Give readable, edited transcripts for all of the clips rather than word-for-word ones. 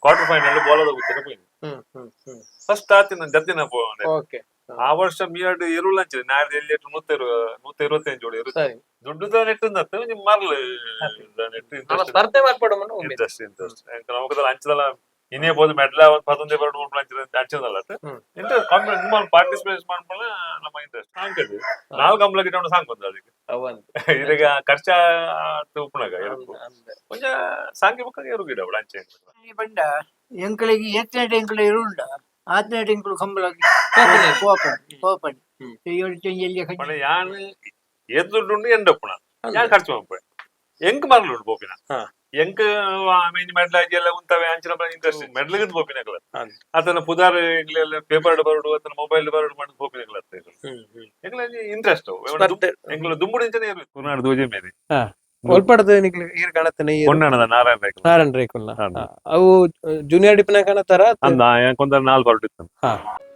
Quarter final ಬೋಲದ ಗುತ್ತಿನ ಪೋಯಿನಿ. ಹ್ಮ್ ಹ್ಮ್ ಹ್ಮ್ ಫಸ್ಟ್ ಆತಿನ ಜತ್ತಿನ ಪೋನೆ. ಆ ವರ್ಷ ಮಿಯರ್ಡ್ ಎರುಳು ಅಂಚಿನ ನಾಡ್ದು ಎಲ್ಲಿ 125 ಜೋಡಿ ಎರು. ದುಡ್ಡುದ ನೆಟ್ಟು ಒಂಜಿ ಮರ್ಲ್ ನೆಟ್ಟು. ನಮ್ಮ ಇಂಟ್ರೆಸ್ಟ್. ಸ್ಪರ್ಧೆ ಮಾರ್ಪಡು ಮನ್ನು ಉಂಬೆ. ಇಂಟ್ರೆಸ್ಟ್ ಇಂಟ್ರೆಸ್ಟ್ ನಮಗದಲ್ಲ ಅಂಚದಲ್ಲ ಇನ್ನೇ ಬೋದು ಮೆಡ್ಲ ಪತ್ತೊಂದೇ ಬರಡು ಅಂಚಿನ ಅಂಚದಲ್ಲ. ಇಂಟ್ರೆಸ್ಟ್ ನಿಮ್ಮ ಪಾರ್ಟಿಸಿಪೇಟ್ ಮಾಡ್ಕೊಳ್ಳ ನಮ್ಮ ಇಂಟ್ರೆಸ್ಟ್ ಸಾಂಕದು ನಾಲ್ಕು ಕಂಬಳ ಗಿಡ ಸಾಂಕ್ ಅದಕ್ಕೆ. ಅವಂದ್. ಇದೀಗ ಖರ್ಚ ಉಪ್ಪುನಗ ಎರುಕು. ಅಂದ್. ಒಂಜ ಸಾಂಕಿ ಬೊಕ್ಕ ಎರು ಗಿಡ ಅವಳು ಅಂಚೆ. ಪಂಡ ಎಂಕಳಿಗೆ ಏತ್ನೇಟ ಎಂಕುಲು ಇರುಂಡ ಆತ್ನೇಟ ಎಂಕುಲು ಕಂಬಳ ಕೋಪಣಿ ಕೋಪಣಿ. ಎಲ್ಲಿ? ಪಂಡ ಯಾನ್ ಏತ್ ದುಡ್ಡು ಉಂಡು ಎಂಡಪ್ಪುಣ ಯಾನ್ ಖರ್ಚು ಮಲ್ಪೆ ಎಂಕ್ ಮರ್ಲು ಉಂಡು ಪೋಪಿನ. ಎಂಕ್ ಮೇನ್ ಮೆಡ್ಲ ಎಲ್ಲ ಉಂತವೆ ಅಂಚಿನ ಇಂಟ್ರೆಸ್ಟ್ ಮೆಡ್ಲಿಗೆ ಪೋಪಿನಕಲ. ಆತನ ಪುದಾರ್ ಎಂಕ್ಲೆಲ್ಲ ಪೇಪರ್ ಬರಡು ಆತನ ಮೊಬೈಲ್ ಬರಡು ಮಾಡಿ ಪೋಪಿನಕಲ. ಹ್ಮ್ ಹ್ಮ್ ಎಂಕ್ಲ ಇಂಟ್ರೆಸ್ಟ್. ಸ್ಪರ್ಧೆ. ಎಂಕ್ಲ ದುಂಬುಡು ಇಂಚನೆ ಕುರ್ನಾಡ್ ದೋಜೆ ಮೇರಿ. ಒಲ್ಪಡದ ನಿಕ್ಲೆ ಈರ್ ಕಾಣತ್ತನೆ ಈರ್? ಹೊನ್ನಣದ ನಾರಾಯಣ ರೈಕುಲು. ನಾರಾಯಣ ರೇಕುಲ್ನ. ಅವು ಜೂನಿಯರ್ ಡಿಪ್ನ ಕಾಣತ್ತಾರ? ಅಂದ ಕೊಂದರ ನಾಲ್ ಬರಡು ಇತ್ತು.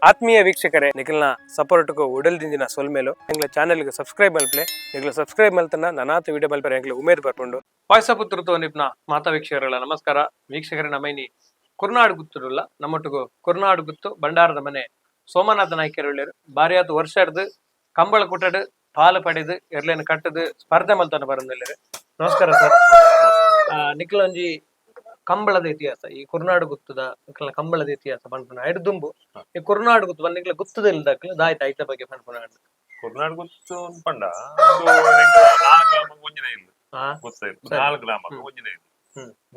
ಆತ್ಮೀಯ ವೀಕ್ಷಕರೇ, ನಿಖಲ್ನ ಸಪೋರ್ಟ್ಗೂ ಉಡಲ್ ದಿಂಜಿನ ಸೊಲ್ಮೇಲು. ಎಂಗ್ಲ ಚಾನೆಲ್ಗೆ ಸಬ್ಸ್ಕ್ರೈಬ್ ಮಲ್ಪ್ಲೆ. ನಿಗ್ಲ ಸಬ್ಸ್ಕ್ರೈಬ್ ಮಲ್ತನ ನನಾತ ವಿಡಿಯೋ ಮಲ್ಪರೆ ಎಂಗ್ಲ ಉಮೇದ್ ಬರ್ಪುಂಡು. ವಾಯ್ಸ್ ಪುತ್ರతో ನಿಪ್ನ ಮಾತಾ ವೀಕ್ಷಕರುಗಳ ನಮಸ್ಕಾರ. ವೀಕ್ಷಕರೇ, ನಮೈನಿ ಕುರ್ನಾಡು ಗುತ್ತುಡುಲ್ಲ. ನಮ್ಮೊಟ್ಟಿಗೂ ಕುರ್ನಾಡು ಗುತ್ತು ಭಂಡಾರದ ಮನೆ ಸೋಮನಾಥ ನಾಯ್ಕರು ಉಳ್ಳೇರು. ಬಾರಿಯಾದ ವರ್ಷ ಹಿಡ್ದು ಕಂಬಳ ಕುಟ್ಟಡು ಪಾಲು ಪಡೆದು ಎರ್ಲೇನು ಕಟ್ಟದು ಸ್ಪರ್ಧೆ ಮಲ್ತನ ಬರಂದಿಲ್ಲೇರು. ನಮಸ್ಕಾರ ಸರ್. ನಿಖಲೊಂಜಿ ಕಂಬಳದ ಇತಿಹಾಸ, ಈ ಕುರ್ನಾಡು ಗುತ್ತದ ನಿಖಲ್ನ ಕಂಬಳದ ಇತಿಹಾಸ ಪನ್ಪುನ ಐಡ್ ದುಂಬು ಈ ಕುರ್ನಾಡು ಗುತ್ತು ಬಂದ್ ನಿಕ್ಲೆ ಗುತ್ತದ ಇಲ್ದಕ್ಲು ದಾಯ್ತ ಐತ ಬಗ್ಗೆ ಪನ್ಪುನ. ಕುರ್ನಾಡ್ ಗುತ್ತು ಪಂಡ ಒಂದು ಎಂಕ್ಲ ನಾಲ್ ಗ್ರಾಮ ಒಂಜಿನ ಇಲ್ಲ. ಗೊತ್ತ ಇಲ್ಲ. ನಾಲ್ ಗ್ರಾಮ ಒಂಜಿನ ಇಲ್ಲ.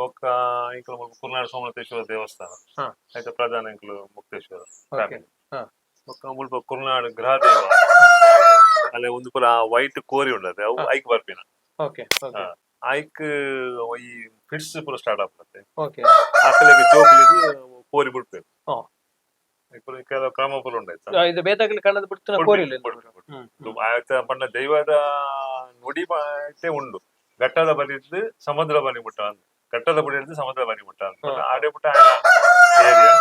ಬೊಕ್ಕ ಇಂಕ್ಲ ಮುಲ್ಪ ಕುರ್ನಾಡ್ ಸೋಮನಾಥೇಶ್ವರ ದೇವಸ್ಥಾನ. ಐತ ಪ್ರಧಾನ ಇಂಕ್ಲು ಮುಕ್ತೇಶ್ವರ family. ಬೊಕ್ಕ ಮುಲ್ಪ ಕುರ್ನಾಡ್ ಗೃಹ ದೇವ ಅಲ್ಲೇ ಒಂದು ಪೂರ ವೈಟ್ ಕೋರಿ ಉಂಡತೆ ಅವು ಐಕ್ ಬರ್ಪಿನ. ಓಕೆ ಓಕೆ ಐಕ್ ಈ ಫಿಟ್ಸ್ ಪೂರ ಸ್ಟಾರ್ಟ್ ಆಪುನತೆ. ಆಕಲೆಗ್ ಜೋಕುಲೆಗ್ ಕೋರಿ ಬಿಡ್ಪೇರು. ಪೂರ ಕೆಲವು ಕ್ರಮ ಪೂರ ಉಂಡಾಯ್ತ. ಇದು ಬೇತಾಗ್ಲಿ ಕಣ್ಣದ ಬಿಡ್ತಿನ ಕೋರಿಲ್ಲ. ಆಯ್ತ ಪಂಡ ದೈವದ ನುಡಿ ಬಾಯ್ತೆ ಉಂಡು. ಘಟ್ಟದ ಬಲಿದ್ದು ಸಮುದ್ರ ಬಲಿ ಮುಟ್ಟ ಅಂದ್, ಘಟ್ಟದ ಬಲಿ ಹಿಡ್ದು ಸಮುದ್ರ ಬಲಿ ಮುಟ್ಟ ಅಂದ್. ಆಡೆ ಪುಟ್ಟ ಏರಿಯಾ.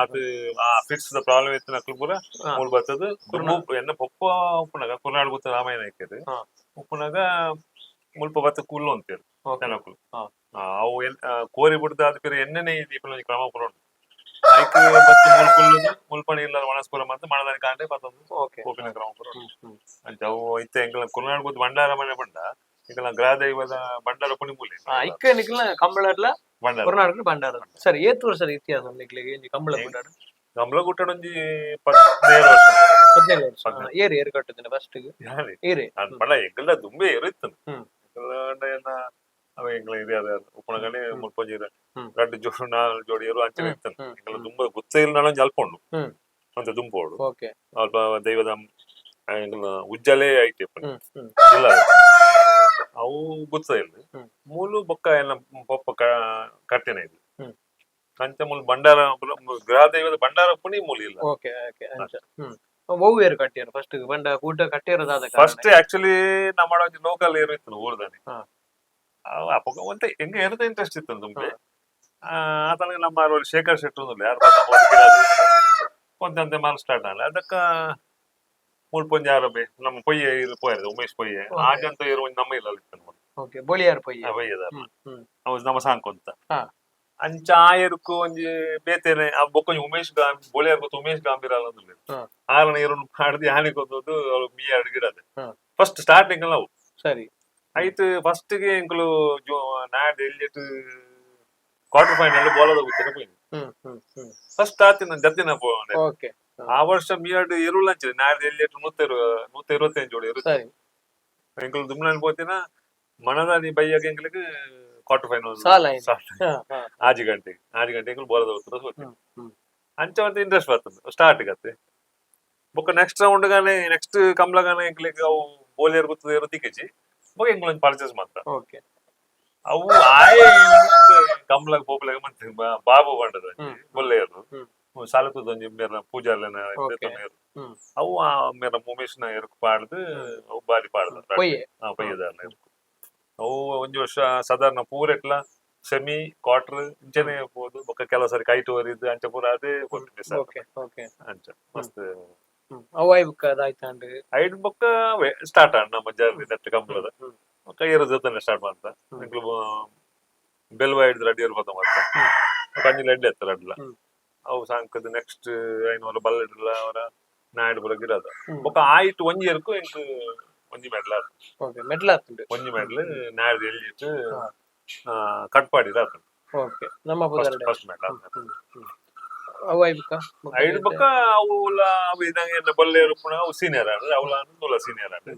ಅದು ಆ ಫಿಟ್ಸ್ ದ ಪ್ರಾಬ್ಲಮ್ ಇತ್ತು ನಕ್ಲು ಪೂರ. ಮೂಲ್ ಬರ್ತದ ದುಂಬು ಎನ್ನ ಪೊಪ್ಪ ಉಪ್ಪುನಗ ಕುರ್ನಾಡ್ ಗುತ್ತ ರಾಮಾಯಣ ಐಕೆದು. ಉಪ್ಪುನಗ ಮುಲ್ಪ ಬತ್ತ ಕುಲ್ಲು ಅಂತೇಳಿ ಜನಕುಲು. ಅವು ಕೋರಿ ಬಿಡ್ದು ಅದು ಪಿರ ಎಣ್ಣೆನೆ ದೀಪಲ ಒಂಜಿ ಕ್ರಮ ಪೂರ ಉಂಡು. ಐಕ್ ಬತ್ತಿ ಮುಲ್ ಕುಲ್ಲುದು ಮುಲ್ಪಣಿ ಇಲ್ಲ ವನಸ್ಪುರ ಮತ್ತು ಮಣದಾನಿ ಕಾಂಡೆ ಬತ್ತೊಂದು ಪೋಪಿನ ಕ್ರಮ ಪೂರ ಉಂಡು. ಅಂಚ ಅವು ಇತ್ತೆ ಎಂಕಲ ಕುರ್ನಾಡ್ ಗುತ್ತು ಭಂಡಾರ ಮನೆ ಪಂಡ ಎಂಕಲ ಗ್ರಹ ದೈವದ ಭಂಡಾರ ಪುಣಿಮೂಲೆ. ಇಕ್ಕ ನಿಕ್ಲ ಕಂಬಳಡ್ಲ? ಭಂಡಾರ. ಕುರ್ನಾಡ್ ಭಂಡಾರ. ಸರಿ, ಏತ್ ವರ್ಷದ ಇತಿಹಾಸ ನಿಕ್ಲೆಗೆ ಈ ಕಂಬಳ ಗುಡ್ಡಾಡು? ಕಂಬಳ ಗುಟ್ಟಡ ಒಂಜಿ 17 ವರ್ಷ. 17 ವರ್ಷ. 17. ಏರು ಏರು ಕಟ್ಟುದಿನ ಫಸ್ಟ್? ಯಾರಿ? ಏರೆ? ಅದ್ ಪಂಡ ಎಂಕಲ್ದ ದುಂಬೆ ಏರು ಇತ್ತು. ಎಂಕಲ್ದ ಎನ್ನ ಅವ ಎಂಕಲ ಇದೆ ಅದ ಉಪ್ಪುನಗನೆ ಮುಲ್ಪೊಂಜಿ ರಡ್ಡ್ ಜೋಡಿ ನಾಲ್ ಜೋಡಿ ಏರು ಅಂಚನೆ ಇತ್ತು. ಎಂಕಲ ದುಂಬ ಗುತ್ತ ಇಲ್ಲ ಒಂಜಿ ಅಲ್ಪ ಉಂಡು. ಅಂತ ದುಂಬೋಡು. ಅಲ್ಪ ದೈವದ ಎಂಕಲ್ನ ಉಜ್ಜಲೇ ಐತೆ ಪಂಡ. ಹ್ಮ್ ಹ್ಮ್ ಇಲ್ಲ ಅವು ಗುತ್ತ ಇಲ್ಲ. ಮೂಲು ಬೊಕ್ಕ ಎಲ್ಲ ಪೊಪ್ಪ ಕಟ್ಟಿನ ಇದು. ಅಂಚ ಮೂಲು ಭಂಡಾರ ಗೃಹ ದೈವದ ಭಂಡಾರ ಪುಣಿ ಮೂಲು ಇಲ್ಲ. ಓಕೆ ಓಕೆ ಅಂಚ. ಒವ್ವು ಏರು ಕಟ್ಟಿಯರು ಫಸ್ಟ್ ಬಂಡ ಕೂಟ ಕಟ್ಟಿರೋದಾದ? ಫಸ್ಟ್ ಆಕ್ಚುಲಿ ನಮ್ಮ ಒಂಜಿ ಲೋಕಲ್ ಏರು ಇತ್ತು ಊರ್ದಾನೆ. ಅಪಗ ಒಂತೆ ಎಂಗ ಏರದ ಇಂಟ್ರೆಸ್ಟ್ ಇತ್ತು ತುಂಬೆ. ಆತನಿಗೆ ನಮ್ಮ ಅಲ್ಲಿ ಶೇಖರ್ ಶೆಟ್ರು ಅಂದ್ಲು ಯಾರು ಒಂದಂತೆ ಮಾಲ್ ಸ್ಟಾರ್ಟ್ ಆಲ್ಲ. ಅದಕ್ಕ ಮುಲ್ಪ ಒಂಜಿ ಯಾರೋ ಬೇ ನಮ್ಮ ಪೊಯ್ಯೆ ಇರು ಪೋಯರ್ ಉಮೇಶ್ ಪೊಯ್ಯೆ. ಆಜಂತ ಏರು ಒಂಜಿ ನಮ್ಮ ಇಲ್ಲ ಇತ್ತು. ಓಕೆ, ಬೋಳಿಯಾರ್ ಪೊಯ್ಯೆ. ಪೊಯ್ಯದ. ಹ್ಮ್ ಹ್ಮ್ ಅವು ನಮ್ಮ ಸಾಂಕೊಂತ. ಅಂಚ ಆಯರ್ಕು ಒಂಜಿ ಬೇತೇನೆ ಆ ಬೊಕ್ಕೊಂಜಿ ಉಮೇಶ್ ಗಾಂಬ್ ಬೋಳಿಯಾರ್ ಗೊತ್ತು ಉಮೇಶ್ ಗಾಂಭೀರ ಅಂದ್ಲು. ಆರನ ಏರುನ್ ಪಾಡ್ದು ಯಾನೆ ಕೊಂದದ್ದು ಮೀ ಎರಡು ಗಿಡದ. ಫಸ್ಟ್ ಸ್ಟಾರ್ಟಿಂಗ್ ಅವು. ಆಯ್ತು, ಫಸ್ಟ್ ಗೆ ಎಂಕುಲು ಜೋ ನಾಡ್ ಎಲ್ಲಿಟ್ಟು ಕ್ವಾರ್ಟರ್ ಫೈನಲ್ ಬೋಲದ ಗುತ್ತಿನ ಪೋಯಿನಿ. ಹ್ಮ್ ಹ್ಮ್ ಹ್ಮ್ ಫಸ್ಟ್ ಆತಿನ ಜತ್ತಿನ ಪೋನೆ. ಆ ವರ್ಷ ಮಿಯರ್ಡ್ ಎರುಳು ಅಂಚಿನ ನಾಡ್ದು ಎಲ್ಲಿಟ್ಟು 125 ಜೋಡಿ ಎರು. ಎಂಕುಲು ದುಮ್ಲನ್ ಪೋತಿನ ಮನದಾನಿ ಬೈಯಾಗ ಎಂಕ್ಲಿಗೆ ಕ್ವಾರ್ಟರ್ ಫೈನಲ್. ಸಾಲ ಆಯ್ತು. ಹಾ ಹಾ ಆಜಿ ಗಂಟೆಗೆ 6 ಗಂಟೆಗೆ ಎಂಕುಲು ಬೋಲದ ಗುತ್ತಿನ ಸೋತಿ. ಹ್ಮ್ ಹ್ಮ್ ಅಂಚ ಒಂತೆ ಇಂಟ್ರೆಸ್ಟ್ ಬರ್ತದೆ ಸ್ಟಾರ್ಟ್ ಗತ್ತೆ. ಬೊಕ್ಕ ನೆಕ್ಸ್ಟ್ ರೌಂಡ್ ಗಾನೆ ನೆಕ್ಸ್ಟ್ ಕಂಬ್ಲಗಾನೆ ಎಂಕ್ಲಿಗೆ ಅವು ಬೋಲಿಯರ್ ಗುತ್ತದ ಎರು ತಿಕ್ಕಿಜಿ. ಬೊಕ್ಕ ಎಂಕುಲು ಒಂಜಿ ಪರ್ಚೇಸ್ ಮಾತ್ರ. ಅವು ಆಯೆ ಕಂಬ್ಲಗ್ ಪೋಪುಲೆಗ್ ಮಂತ್ ಬಾಬು ಬಂಡದ ಬೊಲ್ಲೆಯರು ಸಾಲುಕುದ ಒಂಜಿ ಮೇರ ಪೂಜಾರ್ಲೆನ ಮೇರು. ಅವು ಆ ಮೇರ ಉಮೇಶ್ನ ಎರುಕು ಪಾಡ್ದು ಅವು ಬಾರಿ ಪಾಡ್ದು. ಪೊಯ್ಯೆ. ಪೊಯ್ಯದಾರ್ನ ಎರುಕು. ಅವು ಒಂಜಿ ವರ್ಷ ಸಾಧಾರಣ ಪೂರೆಟ್ಲ ಸೆಮಿ ಕ್ವಾರ್ಟರ್ ಇಂಚನೆ ಪೋದು ಬೊಕ್ಕ ಕೆಲವು ಸರಿ ಕೈಟ್ ಒರಿದು ಅಂಚ ಪೂರ ಅದೇ ಕೊಟ್ಟು. ಓಕೆ ಓಕೆ ಅಂಚ ಮಸ್ತ್. ಅವು ಆಯ್ ಬುಕ್ಕ ಅದಾಯ್ತಾಂಡ್? ಐಡ್ ಬೊಕ್ಕ ಸ್ಟಾರ್ಟ್ ಆಂಡ್ ನಮ್ಮ ಜರ್ನಿ ನೆಟ್ ಕಂಬ್ಲದ. ಬೊಕ್ಕ ಏರು ಜೊತೆನೆ ಸ್ಟಾರ್ಟ್ ಮಾಡ್ತ ಎಂಕ್ಲು ಬೆಲ್ವ ಹಿಡ್ದು ರೆಡಿ ಇರ್ಬೋದು ಮತ್ತೆ. ಕಂಜಿಲ ಎಡ್ಡೆ ಎತ್ತರ ಅಡ್ಲ. ಅವು ಸಾಂಕದ ನೆಕ್ಸ್ಟ್ ಐನೂರ ಬಲ್ಲೆಡ್ಲ ಅವರ ನಾಯ್ಡು ಪೂರ ಗಿಡದ. ಬೊಕ್ಕ ಆಯಿಟ್ ಒಂಜಿ ಇಯರ್ಕು ಎಂಕ್ ಒಂಜಿ ಮೆಡ್ಲ್ ಆತು. ಓಕೆ, ಮೆಡ್ಲ್ ಆತುಂಡು. ಒಂಜಿ ಮೆಡ್ಲ್ ನಾಯ್ಡು ಎಲ್ಲಿಟ್ಟು ಕಟ್ಪಾಡಿದ ಆತು. ಓಕೆ, ನಮ್ಮ ಪುದರ್ಡೆ. ಫಸ್ಟ್ ಮೆಡ್ಲ್ ಆತು. ಅವು ಐಬುಕ? ಐದು ಬೊಕ್ಕ ಅವು ಅವು ಇದಂಗೆ ಬಲ್ಲೆ ಇರುಪುಣ ಅವು ಸೀನಿಯರ್ ಆಡು, ಅವಲ ನೂಲ ಸೀನಿಯರ್ ಆಡು.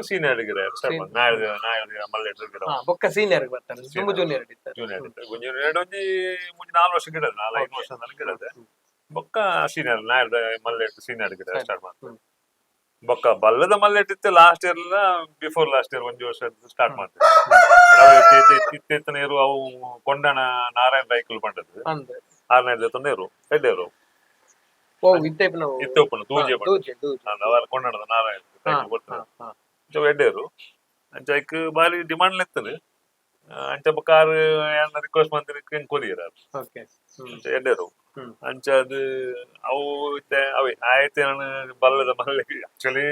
ಸೀನಿಯರ್ ಗಿಡ ಸ್ಟಾರ್ಟ್ ಮಾಡಿ ನಾಯ್ಡು ನಾಯ್ಡು ಮಲ್ಲೆಡ್ರು ಗಿಡ. ಹಾ, ಬೊಕ್ಕ ಸೀನಿಯರ್ ಬರ್ತಾರೆ, ತುಂಬ ಜೂನಿಯರ್ ಇದ್ದಾರೆ. ಜೂನಿಯರ್ ಜೂನಿಯರ್ ಒಂಜಿ ಒಂಜಿ 4 ವರ್ಷ ಗಿಡದ, 4-5 ವರ್ಷ ಗಿಡದ. ಬೊಕ್ಕ ಸೀನಿಯರ್ ನಾಯ್ಡು ಮಲ್ಲೆಟ್ ಸೀನಿಯರ್ ಗಿಡ ಸ್ಟಾರ್ಟ್ ಮಾಡ್ತಾರೆ. ಬೊಕ್ಕ ಬಲ್ಲದ ಮಲ್ಲೆಟ್ ಇತ್ತು last year, before last year ಒಂಜಿ ವರ್ಷ ಸ್ಟಾರ್ಟ್ ಮಾಡ್ತಾರೆ. ಇತ್ತಿತ್ತನ ಇರು ಅವು ಕೊಂಡಣ ನಾರಾಯಣ ರೈಕುಲು ಪಂಡದ್ದು. ಅಂದ್. ಆರನೇ ತೊಂದರೆ ಇರು ಎಡ್ಡೆ ಇರು. ಓ, ಇತ್ತೆ ನಾವು ಇತ್ತೆ ಉಪ್ಪುಂಡು ದೂಜೆ. ದೂಜೆ ದೂಜೆ. ಅವರ ಕೊಂಡಣದ ನಾರಾಯಣ ರೈಕುಲು ಕೊಡ್ತಾರೆ. ಅಂಚ ಎಡ್ಡೆರು, ಅಂಚ ಐಕ್ ಬಾರಿ ಡಿಮಾಂಡ್ ಇರ್ತದೆ. ಅಂಚ ಬೊಕ್ಕ ಆರು ಏನ ರಿಕ್ವೆಸ್ಟ್ ಮಂತಿನ ಕೊರಿಯರ್ ಆರು. ಓಕೆ ಅಂಚ ಎಡ್ಡೆರು. ಅಂಚ ಅದು ಅವು ಇತ್ತೆ ಅವೇ ಆಯ್ತು. ನಾನು ಬಲ್ಲದ ಮಲ್ಲೆ, ಆಕ್ಚುಲಿ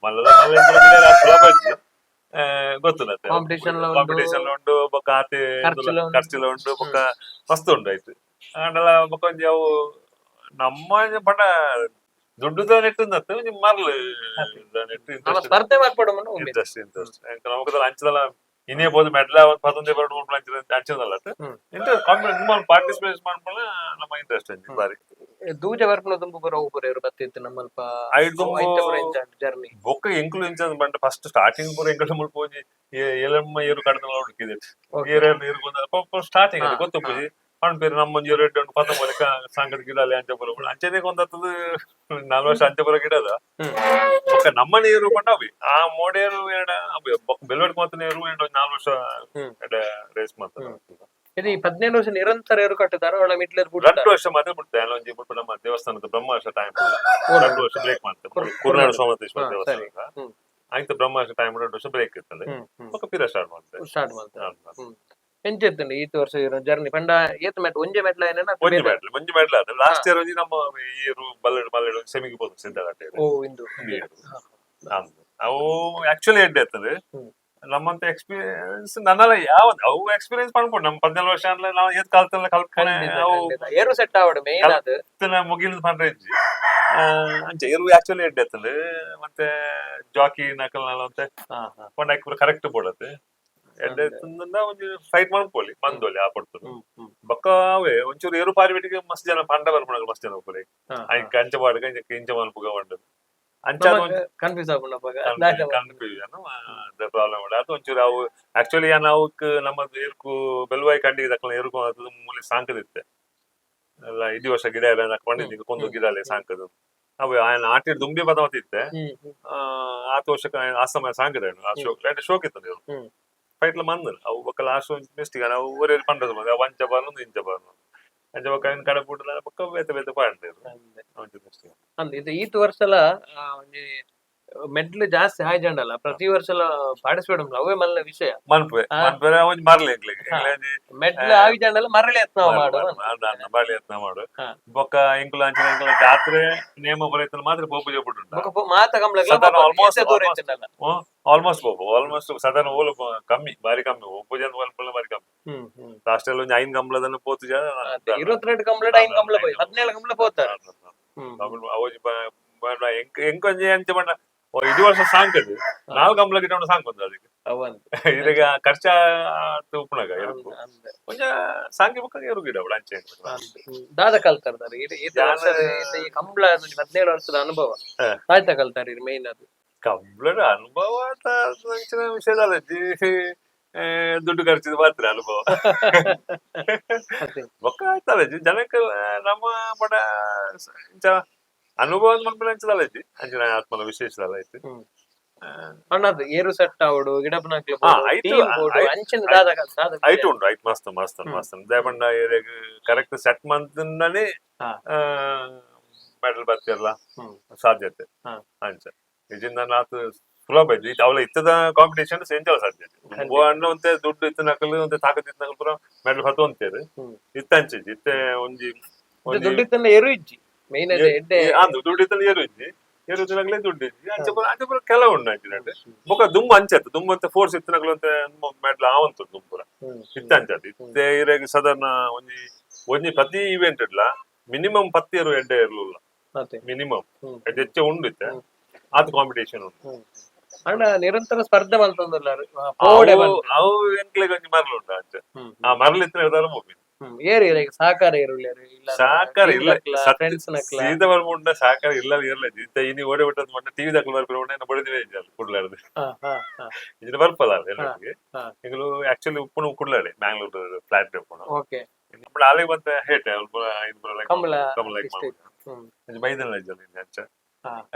ಮಲ್ಲದ ಮಲ್ಲೆ ಸುಲಭ ಇಜ್ಜಿ, ಗೊತ್ತಿಲ್ಲ. Competition ಲ ಉಂಡು. ಕಾಂಪಿಟೇಷನ್ ಉಂಡು, ಬೊಕ್ಕ ಆತೆ ಖರ್ಚುಲ ಉಂಡು. ಖರ್ಚುಲ ಉಂಡು, ಬೊಕ್ಕ ಮಸ್ತ್ ಉಂಡು ಆಯ್ತು. ಆಂಡಲ ಬೊಕ್ಕ ಒಂಜಿ ಅವು ನಮ್ಮ ಪಂಡ ದುಡ್ಡುದ ನೆಟ್ಟು ಒಂಜಿ ಮರ್ಲ್ ನೆಟ್ಟು. ನಮ್ಮ ಸ್ಪರ್ಧೆ ಮಾರ್ಪಡ ಉಮ್ಮೆ. ಇಂಟ್ರೆಸ್ಟ್ ಇಂಟ್ರೆಸ್ಟ್ ನಮಕ್ ಅಂಚದಲ್ಲ, ಇನೇ ಪೋದು ಮೆಡ್ಲ ಪತ್ತೊಂದೇ ಬರಡು ಅಂಚ ಅಂಚದಲ್ಲ. ಇಂಟ್ರೆಸ್ಟ್ ಪಾರ್ಟಿಸಿಪೇಟ್ ಮಾಡ್ಕೊಳ್ಳ ನಮ್ಮ ಇಂಟ್ರೆಸ್ಟ್ ಅಂಚ ಬಾರಿ. ದೂಜ ಬರ್ಪುನ ದುಂಬು ಬರೋ ಪೂರ ಬತ್ತಿತ್ತು ನಮ್ಮಲ್ಪ. ಐದು ಜರ್ನಿ. ಬೊಕ್ಕ ಎಂಕ್ಲು ಇಂಚ ಬಂಟ ಫಸ್ಟ್ ಸ್ಟಾರ್ಟಿಂಗ್ ಪೂರ ಎಂಕಲು ಮುಲ್ಪ ಒಂಜಿ ಎಲಮ್ಮ ಏರು ಕಡದ ಹುಡುಕಿದೆ. ಏರು ನೀರು ಬಂದ ಸ್ಟಾರ್ಟಿಂಗ್ ಅದು ಗೊತ್ತುಪ್ಪುಜಿ. ಪಣಪೇರು ನಮ್ಮ ಒಂಜಿ ಎರಡು ಉಂಟು ಪತ್ತ ಮೂಲಕ ಸಾಂಗದ ಗಿಡ ಅಲ್ಲಿ ಅಂಚ ಪೂರ ಅಂಚನೆ ಕೊಂದತ್ತದು 4 ವರ್ಷ ಅಂಚ ಪೂರ ಗಿಡದ. ಬೊಕ್ಕ ನಮ್ಮ ನೀರು ಪಂಡ ಅವಿ ಆ ಮೋಡೇರು ಎಡ ಅವಿ ಬೆಲ್ವಡ್ ಮಾತ ನೀರು ಎಂಡ 4 ವರ್ಷ ಎಡ ರೇಸ್ ಮಾಡ್ತಾರೆ. ಇದು ಈ 17 ವರ್ಷ ನಿರಂತರ ಏರು ಕಟ್ಟಿದಾರ ಅವಳ ಮಿಡ್ಲರ್. 2 ವರ್ಷ ಮಾತ್ರ ಬಿಡ್ತಾರೆ. ಅಲ್ಲೊಂಜಿ ಮುಲ್ಪ ನಮ್ಮ ದೇವಸ್ಥಾನದ ಬ್ರಹ್ಮರ್ಷ ಟೈಮ್ 2 ವರ್ಷ ಬ್ರೇಕ್ ಮಾಡ್ತಾರೆ, ಕುರ್ನಾಡು ಸೋಮನಾಥೇಶ್ವರ ದೇವಸ್ಥಾನ. ಆಯ್ತು, ಬ್ರಹ್ಮರ್ಷ ಟೈಮ್ 2 ವರ್ಷ ಬ್ರೇಕ್ ಇರ್ತದೆ. ಬೊಕ್ಕ ಪಿರ ಸ್ಟಾರ್ಟ್ ಮಾಡ್ತಾರೆ. ಸ್ಟಾರ್ಟ್ ಮಾಡ್ತಾರೆ. ಎಂಚ ಇತ್ತುಂಡು ಈತ್ ವರ್ಷ ಜರ್ನಿ ಪಂಡ? ಏತ್ ಮೆಟ್ ಒಂಜೆ ಮೆಟ್ಲ ಏನೇನ? ಒಂಜಿ ಮೆಡ್ಲ್, ಒಂಜಿ ಮೆಡ್ಲ್ ಅದು ಲಾಸ್ಟ್ ಇಯರ್ ಒಂಜಿ ನಮ್ಮ ಈ ಬಲ್ಲೆಡ್ ಮಲ್ಲೆಡ್ ಸೆಮಿಗೆ ಪೋದು ಸಿದ್ಧಗಟ್ಟೆ. ಓ, ಇಂದು. ಅವು ಆಕ್ಚುಲಿ ಎಡ್ಡೆ ಇರ್ತದೆ. ನಮ್ಮಂತ ಎಕ್ಸ್ಪೀರಿಯನ್ಸ್ ನನ್ನೆಲ್ಲ ಯಾವ ಅವು ಎಕ್ಸ್ಪೀರಿಯನ್ಸ್ ಮಾಡ್ಕೊಂಡು ನಮ್ಮ 17 ವರ್ಷ ಅಂದ್ರೆ ನಾವು ಏತ್ ಕಾಲತ್ತೆಲ್ಲ ಕಲ್ಪನೆ ಅವು. ಏರು ಸೆಟ್ ಆವಡು ಮೇನ್ ಅದು. ಮುಗಿಲ್ ಪಂಡ್ರೆ ಇಜ್ಜಿ. ಅಂಚ ಎರು ಆಕ್ಚುಲಿ ಎಡ್ಡೆ ಇರ್ತದೆ. ಮತ್ತೆ ಜಾಕಿ ನಕಲ್ ಅಂತೆ ಪಂಡ ಪೂರ ಕರೆಕ್ಟ್ ಬೋಡತ್ತೆ. ಎಡ್ಡೆ ಇತ್ತಂದ ಒಂಜಿ ಫೈಟ್ ಮಾಡ್ಕೊಳ್ಳಿ ಬಂದೋಲಿ ಆ ಪಡ್ತದೆ. ಬೊಕ್ಕ ಅವೇ ಒಂಚೂರು ಏರು ಪಾರಿಬಿಟ್ಟಿಗೆ ಮಸ್ತ್ ಜನ ಪಂಡ ಬರ್ಪುನಗ ಮಸ್ತ್ ಜನ ಉಪ್ಪುಲೆ ಐಕ್ ಅಂಚ ಪಾಡ್ಗ ಇಂಚ ಮನ್ಪುಗ ಪಂಡದು ಅಂಚ. ಕನ್ಫ್ಯೂಸ್ ಆಪುಂಡು. ಕನ್ಫ್ಯೂಷನ್ ಪ್ರಾಬ್ಲಮ್ ಅದು ಒಂಚೂರು. ಅವು ಆಕ್ಚುಲಿ ಅವಕ್ ನಮ್ಮ ಇರ್ಕು ಬೆಲ್ವಾಯಿ ಕಂಡಿಗೆ ದಕ್ಕಲ ಇರ್ಕು ಅದು ಮೂಲೆ ಸಾಂಕದಿತ್ತೆ ಅಲ್ಲ. ಇಡೀ ವರ್ಷ ಗಿಡ ಎಲ್ಲ ಕೊಂಡಿದ್ದು ಕೊಂದು ಗಿಡ ಅಲ್ಲೇ ಸಾಂಕದು. ಅವು ಆಯನ ಆಟಿಡ್ ದುಂಬಿ ಪದ ಮತ್ತಿತ್ತೆ. ಆತ ವರ್ಷಕ್ಕೆ ಆ ಸಮಯ ಸಾಂಕದ ಆ ಶೋಕ್ ಶೋಕ್ ಇತ್ತು. ನೀವು ಫೈಟ್ಲ ಮಂದನ್ ಅವು ಬೊಕ್ಕ ಲಾಸ್ಟ್ ಒಂಜಿ ಮಿಸ್ಟೇಕ್ ಅವು ಒರೇ ಪಂಡದ ಬಂದ ಅವು ಅಂಚ ಬಾರ್ನು ಇಂಚ ಬಾರ್ನು ಅಂಚ ಬೊಕ್ಕ ಐನ್ ಕಡೆ ಪುಟ್ಟದ ಬೊಕ್ಕ ಬೇತೆ ಬೇತೆ ಪಾಡ್ದೇರು ಒಂಜಿ ಮಿಸ್ಟೇಕ್. ಅಂದ್, ಇದು ಈತ್ ವರ್ಷಲ ಒಂಜಿ ಮೆಡ್ಲ್ ಜಾಸ್ತಿ ಹಾಯ್ಜಂಡಲ್ಲ, ಪ್ರತಿ ವರ್ಷಲ ಪಾರ್ಟಿಸಿಪೇಟ್ ಅವೇ ಮಲ್ಲ ವಿಷಯ. ಮನ್ಪೆ ಮನ್ಪೆ ಒಂಜಿ ಮರ್ಲೆ ಎಂಕ್ಲೆಗ್ ಎಂಕ್ಲೆ. ಮೆಡ್ಲ್ ಆವಿಜಂಡಲ್ಲ ಮರಳಿ ಯತ್ನ ಮಾಡು. ಬಾಳಿ ಯತ್ನ ಮಾಡು. ಬೊಕ್ಕ ಎಂಕುಲು ಅಂಚಿನ ಎಂಕುಲ ಜಾತ್ರೆ ನೇಮ ಬರೈತನ ಮಾತ್ರ ಪೋಪು ಜೋಪುಂಡು. ಬೊಕ್ಕ ಮಾತ ಕಂಬ್ಲಗ್ಲ ಸಾಧಾರಣ almost ದೂರ ಇತ್ತಿನಲ್ಲ. ಆಲ್ಮೋಸ್ಟ್ ಪೋಪು ಆಲ್ಮೋಸ್ಟ್ ಸಾಧಾರಣ ಓಲು ಕಮ್ಮಿ, ಬಾರಿ ಕಮ್ಮಿ ಒಪ್ಪು ಜನ ಮನ್ಪುನ ಬಾರಿ ಕಮ್ಮಿ. ಹ್ಮ್ ಹ್ಮ್ ಲಾಸ್ಟ್ ಅಲ್ಲಿ ಒಂಜಿ ಐನ್ ಕಂಬ್ಲದನ್ನು ಪೋತು ಜನ. 22 ಕಂಬ್ಲಡ್ ಐನ್ ಕಂಬ್ಲ ಪೋಯಿ 17 ಕಂಬ್ಲ ಪೋತಾರೆ. ಎಂಕೊಂಜಿ ಅಂಚ ಪಂಡ ಇದು ವರ್ಷ ಸಾಂಕದು ನಾಲ್ ಕಂಬ್ಲ ಗಿಡ ಸಾಂಕೊಂದು ಅದಕ್ಕೆ. ಅವಂತ. ಇದೀಗ ಖರ್ಚ ಉಪ್ಪುನಗ ಎರುಕು ಒಂಜ ಸಾಂಕಿ ಬೊಕ್ಕ ಎರು ಗಿಡ ಅವಳು ಅಂಚೆ. ದಾದ ಕಲ್ತಾರ ಈ ಕಂಬ್ಲ 17 ವರ್ಷದ ಅನುಭವ ಆಯ್ತಾ ಕಲ್ತಾರ ಮೇನ್ ಅದು. ಕಂಬ್ಲದ ಅನುಭವ ಅಂಚಿನ ವಿಷಯದಲ್ಲ, ದುಡ್ಡು ಖರ್ಚಿದ ಮಾತ್ರ ಅನುಭವ. ಬೊಕ್ಕ ಆಯ್ತಲ್ಲ ಜನಕ್ಕೆ ನಮ್ಮ ಬಡ ಇಂಚ ಅನುಭವ ಮನ್ಪುನ ಅಂಚದಲ್ಲ ಇಜ್ಜಿ, ಅಂಚಿನ ಆತ್ಮನ ವಿಶೇಷದಲ್ಲ ಐತಿ. ಅಣ್ಣದು ಏರು ಸೆಟ್ ಆವಡು ಗಿಡಪನಾಕ್ಲು ಅಂಚಿನ ದಾದ ದಾದ? ಐಟ್ ಉಂಡು, ಐಟ್ ಮಸ್ತ್ ಮಸ್ತ್ ಮಸ್ತ್ ದೇಪಂಡ ಏರಿಯಾಗ್ ಕರೆಕ್ಟ್ ಸೆಟ್ ಮಂತ್ನನೇ ಮೆಡಲ್ ಬರ್ತಿರಲ್ಲ ಸಾಧ್ಯತೆ. ಅಂಚ ಇದರಿಂದ ನಾತ್ ಸುಲಭ ಇದ್ದು ಅವಳ ಇತ್ತದ ಕಾಂಪಿಟೇಷನ್ ಎಂಚಲ ಸಾಧ್ಯತೆ ಅಣ್ಣ ಒಂತೆ ದುಡ್ಡು ಇತ್ತ ನಕಲು ಒಂತೆ ತಾಕತ್ ಇತ್ತ ನಕಲು ಪೂರ ಮೆಡಲ್ ಹತ್ತು ಅಂತೇರು. ಇತ್ತ ಅಂಚೆ ಇತ್ತೆ ಒಂಜಿ ದುಡ್ಡು ಇತ್ತಂಡ ಏರು ಇಜ್ಜಿ ಮೇನ್ ಎಡ್ಡೆ. ಅಂದು ದುಡ್ಡು ಇತ್ತಂಡ ಏರು ಇಜ್ಜಿ, ಏರು ಇತ್ತನಾಗಲೇ ದುಡ್ಡು ಇಜ್ಜಿ. ಅಂಚೆ ಪೂರ ಅಂಚೆ ಪೂರ ಕೆಲವು ಉಂಡು ಅಂಚಿನ. ಬೊಕ್ಕ ದುಂಬು ಅಂಚೆತ್ತು ದುಂಬು ಅಂತ ಫೋರ್ಸ್ ಇತ್ತನಕಲು ಅಂತ ಮೆಡಲ್ ಆವಂತು ದುಂಬು ಪೂರ. ಇತ್ತ ಅಂಚೆ ಇತ್ತೆ ಇರೆಗ್ ಸಾಧಾರಣ ಒಂಜಿ ಒಂಜಿ ಪ್ರತಿ ಇವೆಂಟ್ ಇಡ್ಲ ಮಿನಿಮಮ್ ಪತ್ತು ಇರು ಎಡ್ಡೆ ಇರ್ಲಿಲ್ಲ. ಮತ್ತೆ ಮಿನಿಮಮ್ ಹ್ಮ್. ಹೆಚ್ಚೆ ಉಂಡು ಇತ್ತೆ. ಆತ ಕಾಂಪಿಟೇಷನ್ ಉಂಟು. ಅಣ್ಣ, ನಿರಂತರ ಸ್ಪರ್ಧೆ ಮಲ್ತೊಂದುಲ್ಲಾರು ಪೋಡೆ. ಅವು ಅವು ಎಂಕ್ಲೆಗ್ ಒಂಜಿ ಮರ್ಲು ಉಂಟು ಅಂಚೆ. ಆ ಮರ್ಲು ಇತ್ತಿನ ಹೋಗಿ. ಏರು ಇರೆಗ್ ಸಹಕಾರ ಏರುಲ್ಲೇರು ಇಲ್ಲ? ಸಹಕಾರ ಇಲ್ಲ. ಫ್ರೆಂಡ್ಸ್ ನಕ್ಲ? ಸೀದಾ ಬರ್ಪುಂಡ ಸಹಕಾರ ಇಲ್ಲ ಇರಲ್ಲ. ಇತ್ತ ಇನಿ ಓಡೆ ಬಿಟ್ಟದ್ ಮೊನ್ನೆ ಟಿವಿ ದಾಖಲು ಬರ್ಪಿನ ಉಂಡೆ ಬಡಿದಿವೆ ಕುಡ್ಲಾರ್ದು. ಹಾ ಹಾ ಹಾ ಇದನ್ನ ಬರ್ಪಲ್ಲ ಎಲ್ಲರಿಗೆ. ಎಂಕುಲು ಆಕ್ಚುಲಿ ಉಪ್ಪುನು ಕುಡ್ಲಾಡೆ, ಬ್ಯಾಂಗ್ಳೂರ್ ಫ್ಲಾಟ್ ಉಪ್ಪುನು. ನಮ್ಮ ಆಲೆಗ್ ಬಂತ ಹೇಟೆ ಅಲ್ಪ ಇದು ಬರಲ್ಲ. ಕಂಬಳ. ಕಂಬಳ. ಇಷ್ಟ. ಮೈದಾನ ಇಜ್ಜಲ್ಲ ಇಲ್ಲಿ ಅಂಚ.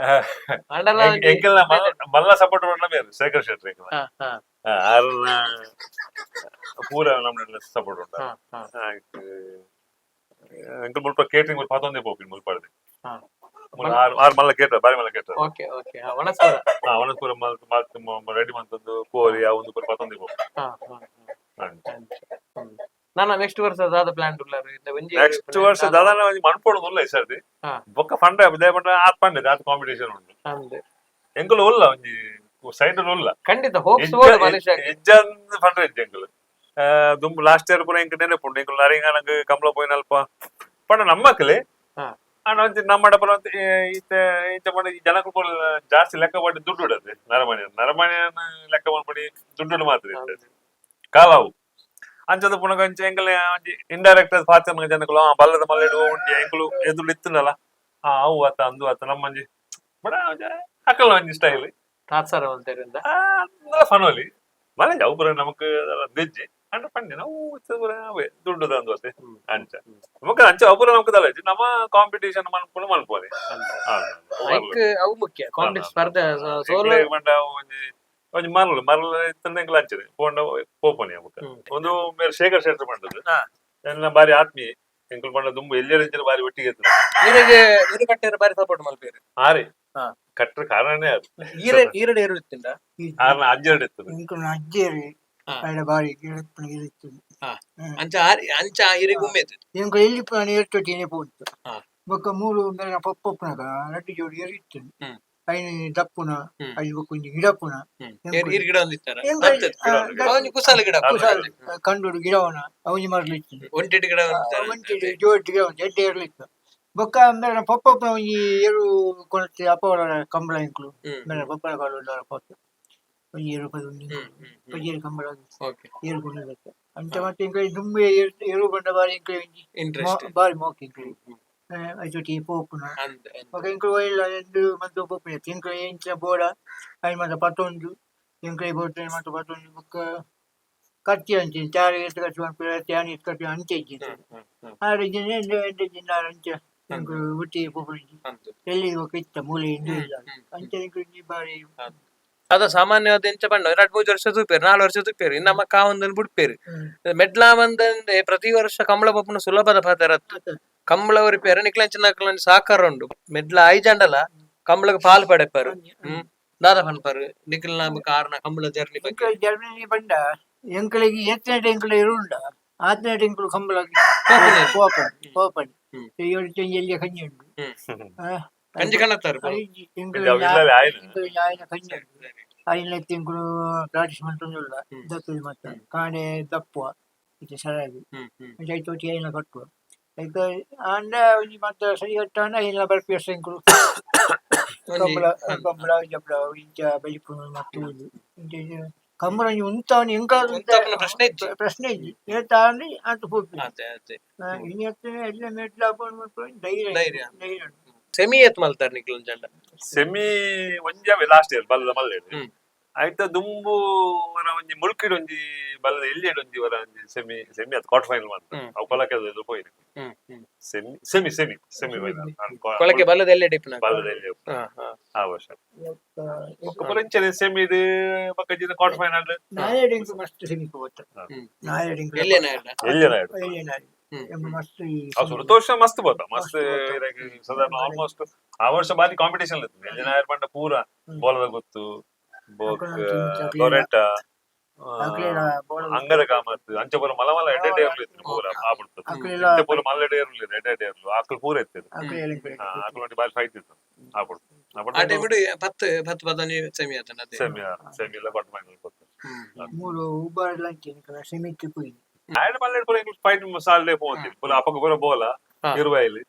ಅಂಡಲ. ಎಂಕಲ್ನ ಮಲ್ಲ ಸಪೋರ್ಟ್ ಮಾಡಲ ಬೇರೆ ಶೇಖರ್ ಶೆಟ್ಟಿ ಎಂಕಲ್ನ. ಹಾ ಹಾ ಆರ್ನ ಪೂರ ನಮ್ಮ ಸಪೋರ್ಟ್ ಉಂಟು. ಹಾ ಹಾ ಎಂಕಲ್ ಮುಲ್ಪ ಕೇಟರಿಂಗ್ ಪತೊಂದೇ ಪೋಪಿನ್ ಮುಲ್ಪಾಡ್ದೆ. ಆರು ಆರು ಮಲ್ಲ ಕೇಟರ್, ಬಾರಿ ಮಲ್ಲ ಕೇಟರ್. ಓಕೆ ಓಕೆ, ಒಣಸೋರ. ಹಾ, ಒಣಸ್ಪುರ ಮಲ್ತ್ ರೆಡಿ ಮಂತದ್ದು ಕೋರಿ ಆ ಒಂದು ಪೂರ ಪತೊಂದೇ ಪೋಪಿನ್. ಹಾ ಹಾ ನಾನು ನೆಕ್ಸ್ಟ್ ವರ್ಷ ದಾದ ಪ್ಲಾನ್ ಉಲ್ಲಾರು ಇಂದ ಒಂಜಿ? ನೆಕ್ಸ್ಟ್ ವರ್ಷ ದಾದಾನ ಒಂಜಿ ಮನ್ಪೊಡು ಉಲ್ಲ ಈ ಸರ್ತಿ. ಬೊಕ್ಕ ಫಂಡ್ ದೇಪಂಡ ಆತ್ ಪಂಡೆ ಆತ್ ಕಾಂಪಿಟೇಷನ್ ಉಂಟು. ಅಂದ್. ಎಂಕುಲು ಉಲ್ಲ ಒಂಜಿ ಸೈಡ್ ಉಲ್ಲ. ಖಂಡಿತ ಹೋಪ್ಸ್ ಓಡು ಮನುಷ್ಯ. ಎಜ್ಜಂದ್ ಫಂಡ್ ಇಜ್ಜಿ ಎಂಕುಲು. ದುಂಬು ಲಾಸ್ಟ್ ಇಯರ್ ಪೂರ ಎಂಕ್ ನೆನಪುಂಡು, ಎಂಕುಲು ನರಿಂಗ ನಂಗೆ ಕಂಬಳ ಪೋಯಿನಲ್ಪ ಪಂಡ ನಮ್ಮಕ್ಲೆ. ಆಂಡ ಒಂಜಿ ನಮ್ಮ ಡಬ್ಬಲ ಇತ್ತೆ ಇಂಚ ಪಂಡ ಈ ಜನಕ್ಕೂ ಪೂರ ಜಾಸ್ತಿ ಲೆಕ್ಕ ಮಾಡಿ ದುಡ್ಡು ಇಡತ್ತೆ. ನರಮಣಿ ನರಮಣಿಯನ್ನ ಲೆಕ್ಕ ಮಾಡ್ಪಡಿ ದುಡ್ಡು ಮಾತ್ರ ಇರ್ತದೆ ಕಾಲಾವು ಅಂಚದ ಪುನಗ ಅಂಚ ಎಂಕಲೆ ಒಂಜಿ ಇಂಡೈರೆಕ್ಟ್ ಪಾತ್ರ ಜನಕುಲು ಆ ಬಲ್ಲದ ಮಲ್ಲೆಡು ಉಂಡಿ ಎಂಕುಲು ಎದುರು ಇತ್ತನಲ್ಲ, ಆ ಅವು ಆತ ಅಂದು ಆತ ನಮ್ಮಂಜಿ ಬಡ ಅಕ್ಕಲ ಒಂಜಿ ಸ್ಟೈಲ್. ತಾತ್ಸಾರ ಅಂತಾರಿಂದ. ಫನೋಲಿ ಮಲೆ ಅವು ಪೂರ ನಮಕ್ ದೆಜ್ಜಿ ಅಂಡ ಪಂಡಿ ನಾವು ಇತ್ತದ ಪೂರ ಅವೇ ದುಡ್ಡು ತಂದು ಅತ್ತೆ. ಅಂಚ ನಮಕ್ ಅಂಚ ಅವು ಪೂರ ನಮಕ್ ದಲ್ಲ ನಮ್ಮ ಕಾಂಪಿಟೇಷನ್ ಮನ್ಪುನ ಮನ್ಪೋಲಿ. ಐಕ್ ಅವು ಮುಖ್ಯ ಕಾಂಪಿಟೇಷನ್ ಸ್ಪರ್ಧೆ ಸೋಲು. ಪಂಡ ಒಂಜಿ ಒಂಜಿ ಮರಳು ಮರಳು ಇತ್ತಂದ್ರೆ ಎಂಕುಲು ಅಂಚನೆ ಪೋಂಡ ಪೋಪನಿ ಅಮುಕ. ಒಂದು ಮೇರೆ ಶೇಖರ್ ಶೆಟ್ಟರ್ ಪಂಡದು. ಎಲ್ಲ ಬಾರಿ ಆತ್ಮೀಯ ಎಂಕುಲು ಪಂಡ ದುಂಬು ಎಲ್ಲೆಡೆ ಇಂಚಿನ ಬಾರಿ ಒಟ್ಟಿಗೆ ಇತ್ತು. ಈರೆಗೆ ಇರು ಕಟ್ಟೆರ ಬಾರಿ ಸಪೋರ್ಟ್ ಮಲ್ಪೇರು. ಆರೆ. ಕಟ್ರ ಕಾರಣನೇ ಅದು. ಈರೆ ಈರಡೆ ಏರು ಇತ್ತಿಂಡ. ಆರ್ನ ಅಜ್ಜೆರಡು ಇತ್ತದು. ಎಂಕುಲು ಅಜ್ಜೇರಿ. ಅಡ ಬಾರಿ ಗಿಡಪ್ಪನ ಇರುತ್ತು. ಅಂಚ ಅಂಚ ಇರೆಗ್ ಉಮ್ಮೇತು. ಎಂಕುಲು ಎಲ್ಲಿ ಪೋನ ಎರ್ತೊಟ್ಟಿನೇ ಪೋತು. ಬೊಕ್ಕ ಮೂಲು ಮೇರೆ ಪಪ್ಪಪ್ಪನಗ ರಡ್ಡು ಜೋಡಿ ಎರಿತ್ತು. ಐನ್ ದಪ್ಪುನ. ಐದು ಬೊಕ್ಕ ಒಂಜಿ ಗಿಡಪ್ಪುನ. ಇರ್ ಗಿಡ ಒಂದಿತ್ತಾರ. ಎಂಕುಲು ಅವನಿ ಕುಸಾಲ ಗಿಡ. ಕುಸಾಲ್ ಕಂಡೋಡು ಗಿಡವನ ಅವನಿ ಮರಲಿತ್ತು. ಒಂಟಿಟ್ಟು ಗಿಡ ಒಂದಿತ್ತಾರ. ಒಂಟಿ ಜೋಡಿ ಗಿಡ ಒಂದು ಎಡ್ಡೆ ಇರ್ಲಿತ್ತು. ಬೊಕ್ಕ ಮೇರೆ ಪಪ್ಪಪ್ಪನ ಒಂಜಿ ಏರು ಕೊನತ್ತೆ ಅಪ್ಪವರ ಕಂಬಳ ಎಂಕುಲು. ಮೇರೆ ಪಪ್ಪನ ಕಾಲು ಪೊತ್ತು ಒಂಜಿ ಏರು ಪದ ಒಂಜಿ ಪಜಿಯರು ಕಂಬಳ. ಏರು ಕೊಂಡು ಅಂಚ ಮತ್ತೆ ಎಂಕುಲು ದುಂಬು ಏರು ಏರು ಬಂಡ ಬಾರಿ ಎಂಕುಲು ಒಂಜಿ ಇಂಟ್ರೆಸ್ಟ್. ಬಾರಿ ಮೋಕ್ ಎಂಕುಲು ಐತೊಟ್ಟಿಗೆ ಪೋಪುನ. ಅಂದ್. ಬೊಕ ಎಂಕುಲು ಒಯ್ಲ ಎಂದ್ ಮಂತ್ ಪೋಪುನ ಎಂಕುಲು ಎಂಚಿನ ಬೋಡ ಐನ್ ಮಾತ ಪತ್ತೊಂದು ಎಂಕುಲು ಬೋಟ ಮಾತ ಪತ್ತೊಂದು. ಬೊಕ್ಕ ಖರ್ಚು ಅಂಚೆ ಚಾರು ಏತ್ ಖರ್ಚು ಮನ್ಪುನ ತ್ಯಾನ್ ಏತ್ ಖರ್ಚು ಅಂಚೆ ಇಜ್ಜಿ. ಆರ್ ಇಜ್ಜಿಂಡ ಎಂಡ್ ಎಂಡ್ ಇಜ್ಜಿಂಡ ಆರ್ ಅಂಚ ಎಂಕುಲು ಒಟ್ಟಿಗೆ ಪೋಪುನ. ಎಲ್ಲಿ ಬೊಕ್ಕ ಇತ್ತ ಮೂಲೆ ಇಂದು ಇಲ್ಲ ಅಂಚೆ ಎಂಕುಲು ಒಂಜಿ ಬಾರಿ. ಅದ ಸಾಮಾನ್ಯವಾದ ಎಂಚ ಪಂಡ ಎರಡ್ ಮೂಜಿ ವರ್ಷ ತೂಪೇರು, ನಾಲ್ ವರ್ಷ ತೂಪೇರು, ಇನ್ನು ನಮ್ಮ ಕಾವಂದನ್ನು ಬುಡ್ಪೇರು. ಮೆಡ್ಲಾ ಬಂದಂದೆ ಪ್ರತಿ ವರ್ಷ ಕಂಬಳ ಪಪ್ಪುನ ಸುಲಭದ ಪಾತೆರತ್ತು. ಕಂಬಳ ಒರಿಪೇರ ನಿಕ್ಲಂಚಿನ ಸಾಕಾರ ಉಂಡು. ಮೆಡ್ಲ ಐಜಾಂಡಲ ಕಂಬಳಗ್ ಪಾಲ್ ಪಡೆಪಾರು. ದಾದ ಪನ್ಪಾರು ನಿಖಿಲ್ ನಾಮ ಕಾರಣ ಕಂಬಳ ಜರ್ನಿ ಬಗ್ಗೆ? ಎಂಕುಲು ಜರ್ಮನಿ ಬಂಡ ಎಂಕುಲಿಗೆ ಏತ್ನೇಟ ಎಂಕುಲು ಇರುಂಡ ಆತ್ನೇಟ ಎಂಕುಲು ಕಂಬಳ ಪೋಪಣಿ ಪೋಪಣಿ. ಏಳು ಎಲ್ಲಿಯ ಕಂಜಿ ಉಂಡು. ಕಂಜಿ ಕಣತ್ತಾರು. ಎಂಕುಲು ಅವು ಇಲ್ಲಲೇ ಆಯ್ನ. ಎಂಕುಲು ಆಯ್ನ ಕಂಜಿ ಉಂಡು. ಆಯ್ನ ಎಂಕುಲು ಪ್ರಾಕ್ಟೀಸ್ ಮಂತೊಂದುಲ್ಲ. ದತ್ತುದು ಮತ್ತೆ ಕಾಣೆ ದಪ್ಪುವ ಇತ್ತೆ ಸರಿಯಾಗಿ ಐತೋಟಿ ಐನ ಕಟ್ಟುವ ಐಕ ಆಂಡ ಒಂಜಿ ಮತ್ತೆ ಸರಿ ಕಟ್ಟಾಂಡ ಐನ ಬರ್ಪಿ ವರ್ಷ ಎಂಕುಲು ಕಂಬಳ ಕಂಬಳ ಜಬಳ ಇಂಚ ಬಲಿಪುನು ಮತ್ತು ಇದು ಇಂಚ ಇದು ಕಂಬಳ ಒಂಜಿ ಉಂತಾವನಿ ಎಂಕಾದ್ ಉಂತಾಪುನ ಪ್ರಶ್ನೆ ಇಜ್ಜಿ. ಪ್ರಶ್ನೆ ಇಜ್ಜಿ. ಏತಾಂಡಿ ಆತ ಪೋಪಿ. ಅದೇ ಅದೇ. ಇನಿ ಅತ್ತನೆ ಎಲ್ಲ ಮೆಟ್ಲು ಹಾಕೊಂಡು ಮಲ್ಪುನ ಧೈರ್ಯ. ಧೈರ್ಯ. ಧೈರ್ಯ ಉಂಟು. ಸೆಮಿ ಏತ್ ಮಲ್ತಾರ ನಿಖಿಲ್ ಜಂಡ? ಸೆಮಿ ಒಂಜಾವೆ ಲಾಸ್ಟ್ ಇಯರ್ ಬಲ್ಲದ ಮಲ್ಲೆ. ಆಯ್ತ ದುಂಬು ವರ ಒಂಜಿ ಮುಲ್ಕಿಡ್ ಒಂಜಿ ಬಲ್ಲದ ಎಲ್ಲಿಡ್ ಒಂಜಿ ವರ ಒಂಜಿ ಸೆಮಿ ಸೆಮಿ ಅದು ಕ್ವಾರ್ಟರ್ ಫೈನಲ್ ಮಾತ್ರ. ಅವು ಕೊಲಕ್ಕೆ ಅದು ಪೋಯಿನಿ. ಹ್ಮ್ ಹ್ಮ್ semi semi semi semi final. Kolake ಬಲ್ಲದ ಎಲ್ಲೆ ಡಿಪ್ನ. ಬಲ್ಲದ ಎಲ್ಲಿ ಆ ವರ್ಷ ಬೊಕ್ಕ ಪೂರ ಇಂಚನೆ ಸೆಮಿ ಇದು ಬೊಕ್ಕ ಕ್ವಾರ್ಟರ್ ಫೈನಲ್. ನಾಯಡ್ ಇಂಕು ಮಸ್ತ್ ಸೆಮಿ ಪೋತ. ನಾಯಡ್ ಇಂಕು. ಎಲ್ಲೆ ನಾಯಡ. ಎಲ್ಲಿ ನಾಯ್ಡು. ಎಲ್ಲಿ ನಾಯಡ್ ಎಂಬ ಮಸ್ತ್ ಈ ಆ ಸುರತೋಷ ಮಸ್ತ್ ಬೋತ ಮಸ್ತ್. ಮಸ್ತ್ ಬೋತ. ಸಾಧಾರಣ ಆಲ್ಮೋಸ್ಟ್ ಆ ವರ್ಷ ಬಾರಿ ಕಾಂಪಿಟೇಷನ್ ಇತ್ತು. ಎಲ್ಲಿ ನಾಯರ್ ಪಂಡ ಪೂರ ಬೋಲದ ಗೊತ್ತು ಬೋಕ್ ಲೊರೆಟ ಅಕ್ಲೆನ ಬೋಳ ಅಂಗದ ಕಾಮತ್ ಅಂಚ ಪೂರ ಮಲ ಮಲ ಎಡೆ ಏರ್ಲು ಇತ್ತು ಪೂರ ಆ ಬಿಡ್ತದೆ. ಅಕ್ಲೆಲ ಇತ್ತೆ ಪೂರ ಮಲ್ಲ ಎಡೆ ಏರ್ಲು ಎಡೆ ಎಡೆ ಏರ್ಲು ಆಕಳು ಪೂರ ಇತ್ತು. ಅಕ್ಲೆಲ ಆಕಳು ಒಂಟಿ ಬಾರಿ ಫೈಟ್ ಇತ್ತು ಆ ಬಿಡ್ತು. ಆ ಟೈಮ್ ಪತ್ತು ಪತ್ತು ಪದನಿ ಸೆಮಿ ಆತನ ಅದೇ. ಸೆಮಿ ಸೆಮಿ ಎಲ್ಲ ಕ್ವಾರ್ಟರ್ ಫೈನಲ್ ಕೊತ್ತು. ಮೂರು ಉಬಾರ್ ಲಂಚ್ ಸೆಮಿಕ್ಕೆ ಪೋಯಿ. ಆಯ್ನ ಮಲ್ಲೆಡ್ ಪೂರ ಎಂಕ್ಲು ಫೈಟ್ ಸಾಲ್ಡೆ ಪೋಂತಿ ಪೂರ ಅಪಗ ಪೂರ ಬೋಲ. ಇರುವೈಲಿ.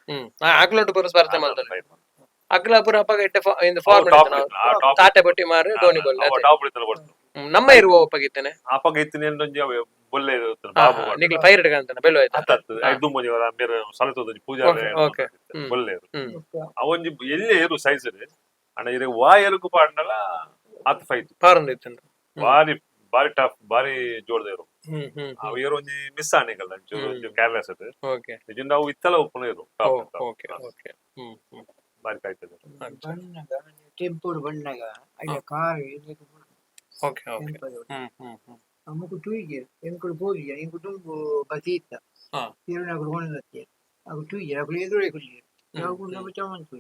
ಅಕ್ಲೊಟ್ಟು ಪೂರ ಸ್ಪರ್ಧೆ ಮಲ್ತೊಂದು ಅಕ್ಲ ಪೂರ ಅಪಗ ಇಟ್ಟ ಫಾರ್ಮ್ ಟಾಪ್. ತಾಟೆ ಬಟ್ಟಿ ಮಾರು ದೋಣಿ ಬೊಲ್ಲೆ ಅದೇ. ಟಾಪ್ ಇತ್ತಲ್ಲ ಬರ್ತದೆ. ನಮ್ಮ ಇರುವ ಒಪ್ಪಗಿತ್ತೇನೆ. ಅಪಗ ಇತ್ತಿನ ಒಂಜಿ ಅವೆ ಬೊಲ್ಲೆ ಇರುತ್ತೆ ಬಾಬು ಮಾಡು. ನಿಕ್ಲು ಫೈರ್ ಇಟ್ಕಂತಾನೆ ಬೆಲ್ಲ ಆಯ್ತಾ? ಅತ್ತ ಅತ್ತ ಐದು ಮಂಜಿ ಅವರ ಮೇರೆ ಸಲತೋದ ಪೂಜಾ. Okay, okay. ಬೊಲ್ಲೆ ಅವೊಂಜಿ ಎಲ್ಲೇ ಏರು ಸೈಜ್ ಅಣ್ಣ ಇರೆ ವಾ ಎರುಕು ಪಾಡ್ನಲ ಆತ್ ಫೈಟ್. ಫಾರ್ಮ್ ಇತ್ತು. ಬಾರಿ ಬಾರಿ ಟಫ್, ಬಾರಿ ಜೋರ್ದ ಇರು. ಹ್ಮ್ ಹ್ಮ್ ಅವು ಏರು ಒಂಜಿ ಮಿಸ್ ಆನಿಗಲ್ಲ ಒಂಚೂರು ಕೇರ್ಲೆಸ್ ಅದು. ನಿಜ ಅವು ಇತ್ತಲ ಉಪ್ಪುನ ಇರು. Okay okay ಹ್ಮ್ ಹ್ಮ್ ಬಾರಿ ಕಾಯ್ತದೆ. ಬಣ್ಣಗ ಟೆಂಪೋಡು ಬಣ್ಣಗ ಅಯ್ಯ car okay okay tempo ಹ್ಮ್ ಹ್ಮ್ ಹ್ಮ್ ಅಮ್ಮకు ತೂಯಿಗೆ ಎಂಕುಲು ಪೋಯಿಗೆ ಎಂಕು ತುಂಬು ಬಸಿ ಇತ್ತ. ತಿರುನಾಗುಡು ಹೊಂದತ್ತೆ ಅವು ತೂಯಿಗೆ ಅಕುಲು ಎದುರೇ ಕುಲ್ಲಿಗೆ ಯಾವ ನಮ್ಮ ಚಮಂತು.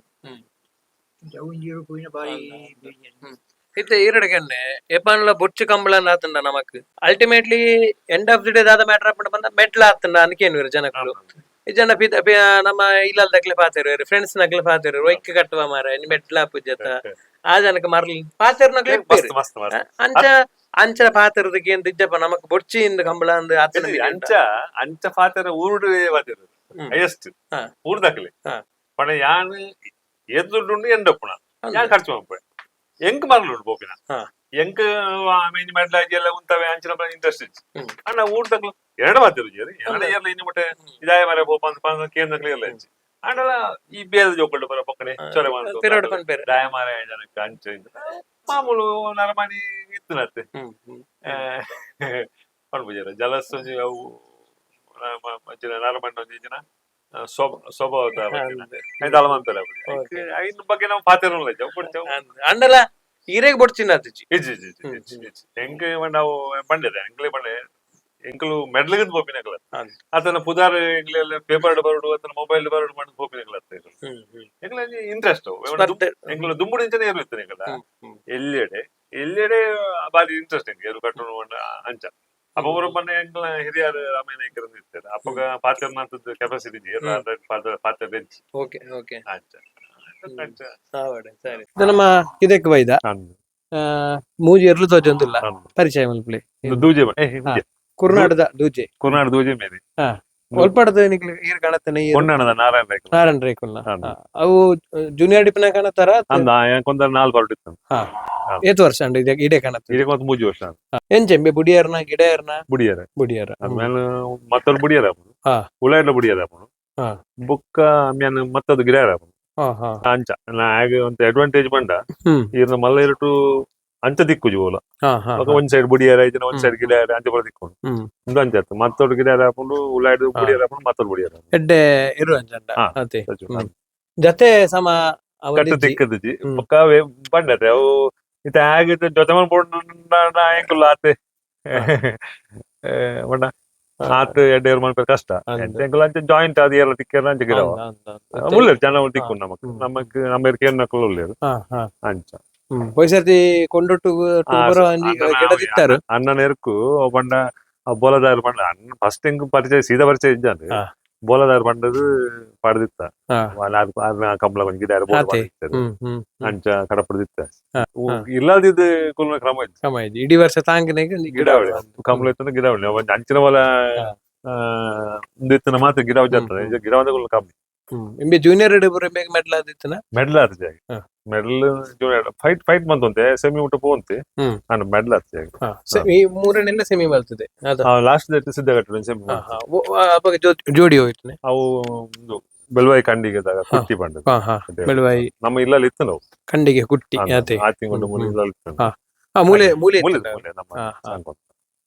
ಒಂಜಿ ಪೋಯಿನ ಬಾರಿ ಬೇಜಾರು. ಇತ್ತೆ ಈರಡಗನ್ನೆ ಎಪಾನ್ಲ ಬೊಚ್ಚು ಕಂಬಳ ಆತಂಡ ನಮಕ್ ultimately end of the day ದಾದ ಮ್ಯಾಟರ್ ಆಪಂಡ ಬಂದ ಮೆಟ್ಲ ಆತಂಡ ಅನ್ಕೇನು ಜನಕ್ಕಲು ಈ ಜನ ಪಿದ ನಮ್ಮ ಇಲ್ಲಲ್ದಕ್ಲೆ ಪಾತೆರು ಫ್ರೆಂಡ್ಸ್ ನಕ್ಲೆ ಪಾತೆರು ಒಯ್ಕ್ ಕಟ್ಟುವ ಮಾರ ಮೆಟ್ಲ ಪೂಜತ ಆ ಜನಕ್ಕೆ ಮರ್ಲಿ ಪಾತೆರು ನಕ್ಲೆ. ಮಸ್ತ್ ಮಸ್ತ್ ಮಸ್ತ್. ಅಂಚ ಅಂಚ ಪಾತೆರದಕ್ಕೆ ಏನ್ ದಿಜ್ಜಪ್ಪ ನಮಕ್ ಬೊಚ್ಚಿ ಇಂದ ಕಂಬಳ ಅಂದ್ ಆತನ. ಅಂಚ ಅಂಚ ಫಾತರ ಊರುಡು ವಾತಿರು. ಹೈಯೆಸ್ಟ್ ಊರ್ದಕ್ಲೆ. ಪಂಡ ಯಾನ್ ಏತ್ ದುಡ್ಡು ಉಂಡು ಎಂಡಪ್ಪುಣ ಯಾನ್ ಖರ್ಚು ಮಲ್ಪುವೆ ಎಂಕ್ ಮರಲು ಪೋಪಿನ. ಎಂಕ್ ಮೇನ್ ಮೆಡ್ಲ ಎಲ್ಲ ಉಂತವೆ ಅಂಚಿನ ಇಂಟ್ರೆಸ್ಟ್ ಇಜ್ಜಿ. ಅಣ್ಣ ಊರ್ದಕ್ಲು ಎರಡು ಮಾತಿರು ಜೇರಿ ಎರಡು ಏರ್ಲ ಇನ್ನು ಮುಟ್ಟೆ ಇದಾಯ ಮರ ಪೋಪ ಅಂತ ಪಂಡ ಕೇಂದ್ರಕ್ಲೆ ಎಲ್ಲ ಇಜ್ಜಿ. ಆಂಡಲ ಈ ಬೇರೆ ಜೋಕುಲ್ಡು ಬರ ಪೊಕ್ಕನೆ ಚೊರೆ ಪಿರೋಡ್ ಮಾಡ್ತು ಪನ್ಪೇರು. ದಾಯ ಮಾರ ಜನಕ್ಕೆ ಅಂಚ ಇಂಚ ಮಾಮೂಲು ನರಮಾನಿ ಇತ್ತಿನತ್ತೆ. ಹ್ಮ್ ಹ್ಮ್ ಪನ್ಪುಜೆರ್ ಜಲಸ್ ಒಂಜಿ ಅವು ನರಮಣ್ಣ ಒಂಜಿ ಜನ ಸ್ವಭಾವ ದಾಲ ಮಂತಾರೆ. ಐನ್ ಬಗ್ಗೆ ನಾವು ಪಾತೆರಲ್ಲ ಬೊಡ್ಚವು. ಅಂಡಲ ಈರೆಗ್ ಬೊಡ್ಚಿನ ಆತಿಜಿ. ಇಜ್ಜಿ ಇಜ್ಜಿ ಇಜ್ಜಿ ಇಜ್ಜಿ ಇಜ್ಜಿ. ಎಂಕ್ ನಾವು ಬಂಡೆದೆ ಎಂಕ್ಲೆ ಬಂಡೆ ಎಂಕುಲು ಮೆಡ್ಲಿಗಂತ ಪೋಪಿನಕಲ. ಆತನ ಪುದಾರ್ ಎಂಕ್ಲೆ ಪೇಪರ್ ಬರೋಡು ಆತನ ಮೊಬೈಲ್ ಬರೋಡು ಮಾಡಿ ಪೋಪಿನಕಲ. ಹ್ಮ್ ಹ್ಮ್ ಎಂಕ್ಲೆ ಇಂಟ್ರೆಸ್ಟ್. ಸ್ಪರ್ಧೆ. ಎಂಕ್ಲು ದುಂಬುಡು ಇಂಚನೆ ಏರು ಇತ್ತು ಎಂಕಲ. ಹ್ಮ್ ಹ್ಮ್ ಎಲ್ಲೆಡೆ ಎಲ್ಲೆಡೆ ಬಾರಿ ಇಂಟ್ರೆಸ್ಟ್ ಎಂಕ್ ಏರು ಕಟ್ಟುನು ಅಂಚ. ಅಪ್ಪ ಒಬ್ಬರು ಮೊನ್ನೆ ಎಂಕ್ಲ ಹಿರಿಯರು ರಾಮಾಯಣ ನಾಯಕರು ಇರ್ತಾರೆ ಅಪ್ಪಗ ಪಾತ್ರ ಕೆಪಾಸಿಟಿ ಪಾತ್ರ bench. Okay okay ಅಂಚ ಅಂಚ. ಆವಡೆ ಸರಿ ಇದು ನಮ್ಮ ಇದಕ್ಕೆ ಬೈದ ಮೂಜಿ ಎರ್ಲು ತೋಜೊಂದಿಲ್ಲ ಪರಿಚಯ ಮಲ್ಪಲೆ. ಇದು ದೂಜೆ ಕುರ್ನಾಡದ ದೂಜೆ. ಕುರ್ನಾಡ್ ದೂಜೆ ಮೇರಿ. ಒಲ್ಪಡದ ನಿಕ್ಲೆ ಈರ್ ಕಾಣತ್ತನೆ ಈರ್? ಹೊನ್ನಣದ ನಾರಾಯಣ ನಾಯ್ಕ. ನಾರಾಯಣ ರೇಕುಲ್ನ. ಅವು ಜೂನಿಯರ್ ಡಿಪ್ನ ಕಾಣತ್ತಾರ? ಅಂದ ಕೊಂದರ್ ನಾಲ್ ಹೊರಟಿತ್ತು. ಏತ್ ವರ್ಷ ಅಂಡ ಇದೆ ಇಡೆ ಕಾಣತ್ತ? ಇದಕ್ಕೆ ಒಂದು ಮೂಜಿ ವರ್ಷ. ಎಂಚೆಂಬೆ ಬುಡಿಯರ್ನ ಗಿಡಯರ್ನ? ಬುಡಿಯರ. ಬುಡಿಯರ. ಆಮೇಲೆ ಮತ್ತೊಂದು ಬುಡಿಯರ ಅಪ್ಪನು. ಉಳ್ಳಾಡ್ಲ ಬುಡಿಯರ ಅಪ್ಪನು. ಬೊಕ್ಕ ಆಮೇಲೆ ಮತ್ತೊಂದು ಗಿಡ ಅಪ್ಪನು. ಹಾ ಹಾ ಅಂಚ ನಾ ಆಗ ಒಂದು ಅಡ್ವಾಂಟೇಜ್ ಬಂಡ ಈರ್ನ ಮಲ್ಲ ಇರಟು ಅಂಚ ದಿಕ್ಕುಜಿ ಓಲ. ಹಾ ಹಾ ಬೊಕ್ಕ ಒಂದ್ ಸೈಡ್ ಬುಡಿಯರ ಐತಿನ ಒಂದ್ ಸೈಡ್ ಗಿಡ ಅಂಚ ಬರ ದಿಕ್ಕೊಂಡು. ಉಂದು ಅಂಚ ಆತು ಮತ್ತೊಂದು ಗಿಡ ಹಾಕೊಂಡು ಉಳ್ಳಾಡ್ ಬುಡಿಯರ ಹಾಕೊಂಡು ಮತ್ತೊಂದು ಬುಡಿಯರ. ಎಡ್ಡೆ ಇರು ಅಂಚಂಡ. ಅತೆ ಜತೆ ಸಮ ಕಟ್ಟು ತಿಕ್ಕದಿಜಿ. ಬೊಕ್ಕ ಅವೇ ಬಂಡತೆ ಅವು ಇತ್ತೆ ಆಗಿತ್ತು ಜೊತೆ ಬೋರ್ಡ್ ಎಂಕುಲ್ಲ ಆತೆ ಬಣ್ಣ ಆತ್ ಎಡ್ಡೆ ಏರ್ ಮನ್ಪೆ ಕಷ್ಟ. ಎಂಕುಲ ಅಂಚ ಜಾಯಿಂಟ್ ಅದು ಏರ್ಲ ತಿಕ್ಕೆಲ್ಲ ಅಂಚ ಗಿಡವ ಉಳ್ಳೇರು ಜನ ತಿಕ್ಕು ನಮಕ್ ನಮಕ್ ನಮ್ಮ ಕೇರ್ನಕ್ಕಲು ಉಳ್ಳೇರು ಅಂಚ. ಪೊಯ್ಸರ್ತಿ ಕೊಂಡೊಟ್ಟು ಗಿಡ ತಿಕ್ತಾರು. ಅಣ್ಣನ ಎರ್ಕು ಪಂಡ ಬೋಲದಾರ್ ಪಂಡ ಅಣ್ಣ ಫಸ್ಟ್ ಎಂಕ್ ಪರಿಚಯ ಸೀದಾ ಪರಿಚಯ ಇಜ್ಜಾಂಡ್. ಬೋಲದಾರ್ ಪಂಡದು ಪಾಡ್ದಿತ್ತ ಕಂಬಳ ಒಂಜಿ ಗಿಡ ಬೋರ್ಡ್ ಪಾಡ್ದಿತ್ತೆರ್. ಅಂಚ ಕಡಪುಡ್ದಿತ್ತ ಇಲ್ಲದಿದ್ದು ಕುಲ್ನ ಕ್ರಮ ಇತ್ತು. ಕ್ರಮ ಇಜ್ಜಿ ಇಡೀ ವರ್ಷ ತಾಂಗಿನಾಗ ಗಿಡ ಕಂಬಳ ಇತ್ತು ಗಿಡ ಉಂಡು ಒಂಜಿ ಅಂಚಿನ ಒಲ ಉಂದು ಇತ್ತಿನ ಮಾತ್ರ ಗಿಡ ಜಾತದೆ ಗಿಡ ಕುಲ್ನ ಕಮ್ಮಿ. ಇಂಬೆ ಜೂನಿಯರ್ ಪೂರ ಇಂಬೆಗ್ ಮೆಡ್ಲ್ ಆದಿತ್ತನ? ಮೆಡ್ಲ್ ಆತ ಜಾಗ medal junior fight fight ಬಂತಂತೆ semi ಮುಟ್ಟ ಪೋಂತೆ ಅಂಡ್ ಮೆಡ್ಲ್ ಆತ ಜಾಗ. ಈ ಮೂರನೆಲ್ಲ ಸೆಮಿ ಬರ್ತದೆ ಅದ. ಲಾಸ್ಟ್ ಡೇಟ್ ಸಿದ್ಧಗಟ್ಟ ಸೆಮಿ. ಅವಾಗ ಜೋಡಿ ಹೋಯ್ತನೆ. ಅವು ಒಂದು ಬೆಲ್ವಾಯಿ ಕಂಡಿಗೆ ಕುಟ್ಟಿ ಬಂಡದು. ಬೆಳವಾಯಿ. ನಮ್ಮ ಇಲ್ಲಲ್ಲಿ ಇತ್ತು ನಾವು. ಕಂಡಿಗೆ ಕುಟ್ಟಿ ಅದೇ. ಆ ತಿಂಗಳು ಮೂಲೆ ಇಲ್ಲಲ್ಲಿ ಇತ್ತು. ಮೂಲೆ ಮೂಲೆ ಮೂಲೆ ಮೂಲೆ ನಮ್ಮ ಸಾಂಕೊಂತ.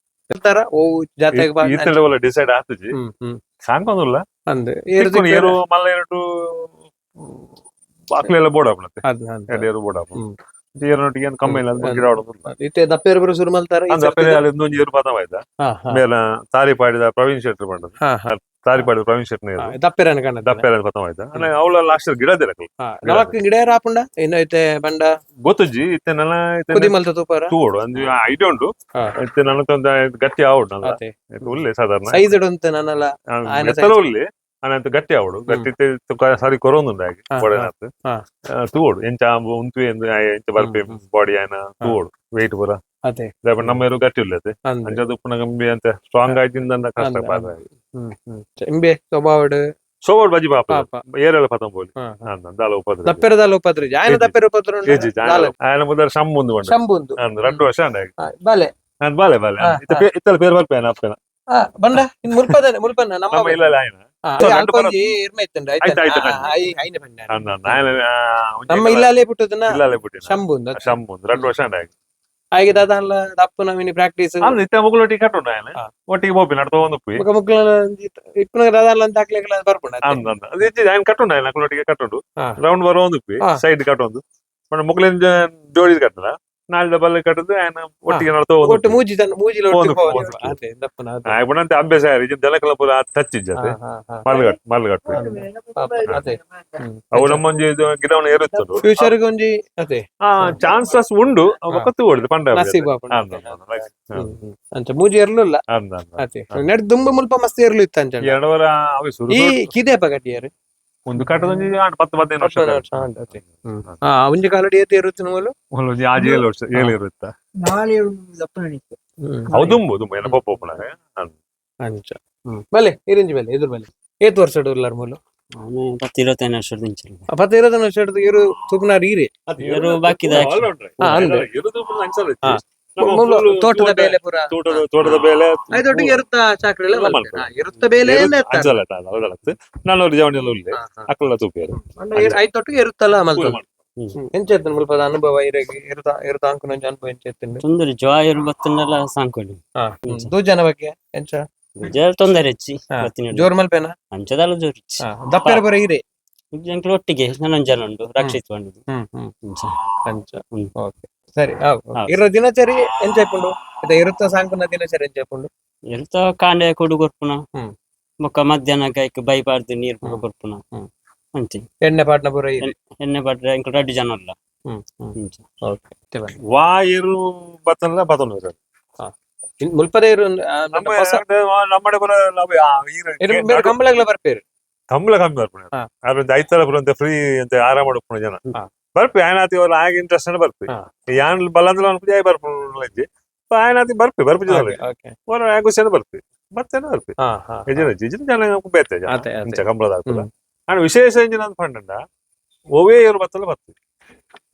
ತರ ಓ ಜಾತ್ರೆಗೆ ಬಾ. ಈ ತಲೆ ಡಿಸೈಡ್ ಆತಜಿ ಸಾಂಕೊಂದುಲ್ಲ. ಅಂದ್ ಏರು ಮಲ್ಲ ಎರಡು ಅಕ್ಲೆಲ್ಲ ಬೋರ್ಡ್ ಆಪಣತೆ ಎರಡು ಏರು ಬೋರ್ಡ್ ಆಪುಂಡು ಏರುನೊಟ್ಟಿಗೆ ಏನು ಕಮ್ಮಿ ಇಲ್ಲ ಗಿಡ ಆಡೋದಿಲ್ಲ. ಇತ್ತೆ ದಪ್ಪೇರು ಬರೋ ಶುರು ಮಲ್ತಾರ. ಅಂದ್ ಅಪ್ಪೆ ಅಲ್ಲಿ ಒಂಜಿ ಏರು ಪದ ಆಯ್ತಾ ಮೇಲೆ ತಾರಿಪಾಡಿದ ಪ್ರವೀಣ್ ಶೆಟ್ಟರ್ ಬಂದದ್ದು. ತಾರಿಪಾಡಿದ ಪ್ರವೀಣ್ ಶೆಟ್ಟರ್ ಏರು. ದಪ್ಪೇರನ ಕಾಣದ. ದಪ್ಪೇರನ ಪದ ಆಯ್ತಾ ಅವಳ ಲಾಸ್ಟ್ ಗಿಡ ದಿರಕಲ್. ನಮಕ್ ಗಿಡ ಆಪುಂಡ ಇನ್ನು ಇತ್ತೆ ಬಂಡ. ಗೊತ್ತುಜ್ಜಿ ಇತ್ತೆ ನನ್ನ ಕುದಿ ಮಲ್ತ ತೂಪಾರ. ತೂವೊಡು ಅಂದ್ ಐಡಿಯಾ ಉಂಟು ಇತ್ತೆ ನನ್ನ ಗಟ್ಟಿ ಆವೊಡು ನನ್ನ ಉಲ್ಲೆ ಸಾಧಾರಣ ಸೈಜ್ ಉಂಟು ನನ್ನಲ್ಲ ಆಯನ ಎತ್ತರ ಉಲ್ಲೆ ಅನಂತ ಗಟ್ಟಿ ಆವೊಡು ಗಟ್ಟಿ ಸಾರಿ ಕೊರೊಂದುಂಡು ಆಗಿ ಬೊಡೆನಾತ್ ತೂವೊಡು ಎಂಚ ಉಂತು ಎಂದು ಎಂಚ ಬರ್ಪೆ ಬಾಡಿ ಆಯನ ತೂವೊಡು ವೆಯ್ಟ್ ಪೂರ. ಅದೇ. ನಮ್ಮ ಎರು ಗಟ್ಟಿ ಉಳ್ಳತೆ. ಅಂದ್. ಅಂಚದ ಉಪ್ಪುನ ಗಂಬಿ ಅಂತ ಸ್ಟ್ರಾಂಗ್ ಆಯ್ತಿಂದ ಕಷ್ಟ. ಅಂದ್, ಪಾದ. ಹ್ಮ್ ಹ್ಮ್ ಇಂಬೆ ಸ್ವಭಾವಡ್ ಸೋವಡ್ ಬಜಿ ಪಾಪ. ಪಾಪ. ಏರೆಲ್ಲ ಪತಂಬೋಲಿ. ಹಾ, ಹಾ. ದಾಲ ಉಪದ್ರ. ದಪ್ಪೆರದಾಲ ಉಪದ್ರ ಇಜ್ಜಿ. ಆಯನ ಇಜ್ಜಿ. ದಪ್ಪೆರ ಉಪದ್ರ ಉಂಡು? ಇಜ್ಜಿ. ದಾಲ. ಆಯನ ಮುದರ್ ಶಂಬುಂದು ಬಂಡ. ಶಂಬುಂದು. ಅಂದ್ 2 ವರ್ಷ ಅಂಡ. ಬಾಲೆ. ಅಂದ್ ಬಾಲೆ ಬಾಲೆ. ಹಾ. ಇತ್ತಲ ಪೇರ್ ಬರ್ಪೇನ ಅಪ್ಪನ. ಬಂಡ ಇನ್ ಮುಲ್ಪದ ಮುಲ್ಪನ ನಮ್ಮ ನಮ್ಮ ಇಲ್ಲ ಆಯನ. ಅದೇ ರಡ್ಡು ಅಲ್ಪ ಒಂಜಿ ಇರ್ಮೆ ಇತ್ತುಂಡು. ಆಯ್ತು, ಆಯ್ತು, ಆಯ್ತು. ಆಯ್ತು. ಐನೆ ಬಂಡ. ಅಂದ್ ಅಂದ್ ಆಯನ ಒಂಜಿ ನಮ್ಮ ಇಲ್ಲಾಲೇ ಪುಟ್ಟದನ್ನ. ಇಲ್ಲಲೇ ಪುಟ್ಟಿನ. ಶಂಬುಂದು ಅತ್ತೆ. ಶಂಬುಂದು 2 ವರ್ಷ ಅಂಡ. ಹಾಗೆ ದಾದಾನ್ಲ ದಪ್ಪು ನಮಿನಿ ಪ್ರಾಕ್ಟೀಸ್. ಅಂದ್ ಇತ್ತ ಮುಗುಲೊಟ್ಟಿಗೆ ಕಟ್ಟುಂಡು ಆಯನ. ಹಾ. ಒಟ್ಟಿಗೆ ಪೋಪಿ ನಡ್ತೊಂದು ಉಪ್ಪಿ. ಮುಖ ಮುಕ್ಕಲ ಇಪ್ಪುನ ದಾದಾನ್ಲ ಅಂತ ಹಾಕ್ಲಿಕ್ಕೆ ಬರ್ಪುಂಡು ಅತ್ತೆ. ಅಂದ್ ಅಂದ್ ಅದು ಇಜ್ಜಿ ಆಯನ ಕಟ್ಟುಂಡು ಆಯನ ಅಕುಲೊಟ್ಟಿಗೆ ಕಟ್ಟುಂಡು. ಹಾ. ರೌಂಡ್ ಬರೋಂದು ಉಪ್ಪಿ. ಹಾ. ಸೈಡ್ ಕಟ್ಟೊಂದು ಪಂಡ ಮುಗುಲಿನ ಜೋಡಿ ಕಟ್ಟದ ನಾಲ್ದ ಬಲ್ಲೆ ಕಟ್ಟದು ಆಯನ ಒಟ್ಟಿಗೆ ನಡ್ತೊಂದು. ಒಟ್ಟು ಮೂಜಿ ತನ್ನ ಮೂಜಿಲ ಒಟ್ಟು ಪೋದು, ಪೋದು. ಪೋದು. ಅದೇ ದಪ್ಪುನ ಅದೇ. ಆಯ್ ಪುನಂತೆ ಅಭ್ಯಾಸ ಆಯ್ರಿ ಇಜ್ಜಿ ದನಕಲ ಪೂರ ತಚ್ಚಿಜ್ಜತೆ. ಹಾ, ಹಾ, ಹಾ. ಮಲ್ಗಟ್ ಮಲ್ಗಟ್. ಪಾಪ, ಅದೇ. ಹ್ಮ್. ಅವು ನಮ್ಮೊಂಜಿ ಇದು ಗಿಡವನ್ನು ಏರುತ್ತುಂಡು. ಫ್ಯೂಚರ್ ಗೆ ಒಂಜಿ ಅದೇ. ಚಾನ್ಸಸ್ ಉಂಡು ಒಕ್ಕತ್ತು ಓಡುದು ಪಂಡ. ನಸೀಬ್ ಆಪುಂಡು. ಅಂದ್ ಅಂದ್ ಅಂದ್. ಹ್ಮ್, ಹ್ಮ್. ಅಂಚ ಮೂಜಿ ಎರ್ಲುಲ್ಲ. ಅಂದ್ ಅಂದ್. ಅದೇ ನೆಡ್ ದುಂಬು ಮುಲ್ಪ ಮಸ್ತ್ ಎರ್ಲು ಇತ್ತು ಅಂಚ. ಎರಡು ವರ ಅವೆ ಸುರು. ಈ ಕಿದೆ ಪಗಟಿಯರು. ಒಂದು ಕಟ್ಟದೊಂಜಿ ಆಂಡ್ 10 15 ವರ್ಷ. ಅದೇ. ಹಾ ಒಂಜಿ ಕಾಲಡಿ ಏತ್ ಇರುತ್ತೆ ಮೂಲು. ಒಂಜಿ ಆಜಿ 7 ವರ್ಷ 7 ಇರುತ್ತ. ನಾಳೆ ದಪ್ಪನ ನಿಕ್ಕು. ಅವು ದುಂಬು ದುಂಬು ಏನ ಪೊಪ್ಪ ಉಪ್ಪುನಾಗ. ಅಂಚ ಬಲೆ ಇರಿಂಜಿ ಬಲೆ ಎದುರು ಬಲೆ ಏತ್ ವರ್ಷ ಉಲ್ಲಾರ್ ಮೂಲು. ನಾನು 10 25 ವರ್ಷದ ಇಂಚಿಲ್ಲ. 10 25 ವರ್ಷ ಇರು ತುಪ್ನಾರ್ ಈರೆ. ಇರು ಬಾಕಿದ ಹಾ, ಅಂದೆ. ಹಾ. ಮೂಲು ತೋಟದ ಬೇಲೆ ಪೂರ. ತೋಟದ ತೋಟದ ಬೇಲೆ. ಐದೊಟ್ಟಿಗೆ ಇರುತ್ತ ಚಾಕ್ರಿ ಎಲ್ಲ ಎಲ್ಲ ಮಲ್ಪೆರ್. ಹಾ, ಇರುತ್ತ ಬೇಲೆ. ಅಂಚಲ್ಲ ಅಲ್ಲ ನಾನು ಅವ್ರ ಜವಣಿಯಲ್ಲ ಉಲ್ಲೆ ಅಕ್ಕಲ್ಲ ತೂಪಿಯರು. ಐದೊಟ್ಟಿಗೆ ಇರುತ್ತಲ್ಲ ಮಲ್ತ. ಪೂರ ಎಂಚ ಇತ್ತು ಮುಲ್ಪದ ಅನುಭವ ಇರೆಗ್ ಇರುತ್ತ ಇರುತ್ತ ಅಂಕುನೊಂಜಿ ಅನುಭವ ಎಂಚ ಇತ್ತುಂಡು? ತೊಂದರೆ ಜ್ವಾಯರು ಬತ್ತಂಡಲ ಸಾಂಕೊಲಿ. ಹಾ ದೂಜನ ಬಗ್ಗೆ ಎಂಚ? ಜೋರ್ ತೊಂದರೆ ಹೆಚ್ಚಿ. ಹಾ. ಬತ್ತಿನ. ಜೋರ್ ಮಲ್ಪೇನ? ಅಂಚದಲ್ಲ ಜೋರ್ ಹೆಚ್ಚಿ. ದಪ್ಪೆರ ಬರ ಇರೆ. ಎಂಕ್ಲು ಒಟ್ಟಿಗೆ ನಾನೊಂದು ಜನ ಉಂಟು ರಕ್ಷಿತ್ ಬಂಡುದು. ಹ್ಮ್ ಹ್ಮ್ ಅಂಚ. ಅಂಚ. ಹ್ಮ್. ಓಕೆ ಸರಿ. ಹಾ. ಇರೋ ದಿನಚರಿ ಎಂಚ ಇಪ್ಪುಂಡು ಇತ್ತೆ ಇರುತ್ತ ಸಾಂಕುನ ದಿನಚರಿ ಎಂಚ ಇಪ್ಪುಂಡು? ಎಂತ ಕಾಂಡೆ ಕೊಡು ಕೊರ್ಪುನ. ಹ್ಮ್. ಬೊಕ್ಕ ಮಧ್ಯಾಹ್ನ ಕೈಕ್ ಬೈಪಾರ್ದು ನೀರ್ ಪೂರ ಹ್ಮ್. ಕೊರ್ಪುನ. ಹ್ಮ್. ಅಂಚೆ. ಎಣ್ಣೆ ಪಾಟ್ನ ಪೂರ ಇರೆ. ಎಣ್ಣೆ ಪಟ್ರೆ ಎಂಕ್ಲು ರಡ್ಡು ಜನ ಅಲ್ಲ. ಹ್ಮ್ ಹ್ಮ್ ಅಂಚ. ಓಕೆ. ವಾ ಏರು ಬತ್ತಲ್ಲ ಬತ್ತಲ್ಲ. ಮುಲ್ಪದ ಇರು ನಮ್ಮ ಹೊಸ ನಮ್ಮಡೆ ಪೂರ ನಾವು ಆ ಈರು ಇರು ಬೇರೆ ಕಂಬಳಗ್ಲ ಬರ್ಪೇರು. ಕಂಬಳ ಕಮ್ಮಿ ಬರ್ಪುಣ. ಹಾ. ಅದ್ರ ಐತರ ಪೂರ ಅಂತ ಫ್ರೀ ಅಂತ ಆರಾಮ ಉಪ್ಪುನ ಜನ. ಹಾ. ಬರ್ಪಿ ಆಯನಾತಿ ಅವ್ರ ಆಗ ಇಂಟ್ರೆಸ್ಟ್ ಬರ್ಪಿ. ಹಾ. ಯಾನ್ ಬಲ್ಲಂದ್ರೆ ಅನ್ಪುಜಿ ಆಯ್ ಬರ್ಪುಣ ಇಜ್ಜಿ ಆಯನಾತಿ ಬರ್ಪಿ ಬರ್ಪಿ ಜನ. ಓಕೆ. ಅವರ ಆಗುಸೇನ ಬರ್ಪಿ ಮತ್ತೇನ ಬರ್ಪಿ. ಹಾ ಹಾ. ಯಜನ ಇಜ್ಜಿ ಜನ ಬೇತೆ ಜನ. ಅದೇ ಅದೇ. ಇಂಚ ಕಂಬಳದ ಹಾಕುದ. ಹ್ಮ್. ಅಂಡ್ ವಿಶೇಷ ಇಂಜಿನ ಅಂತ ಪಂಡಂಡ ಒವೇ ಇರು ಬತ್ತಲ್ಲ ಬತ್ತಿ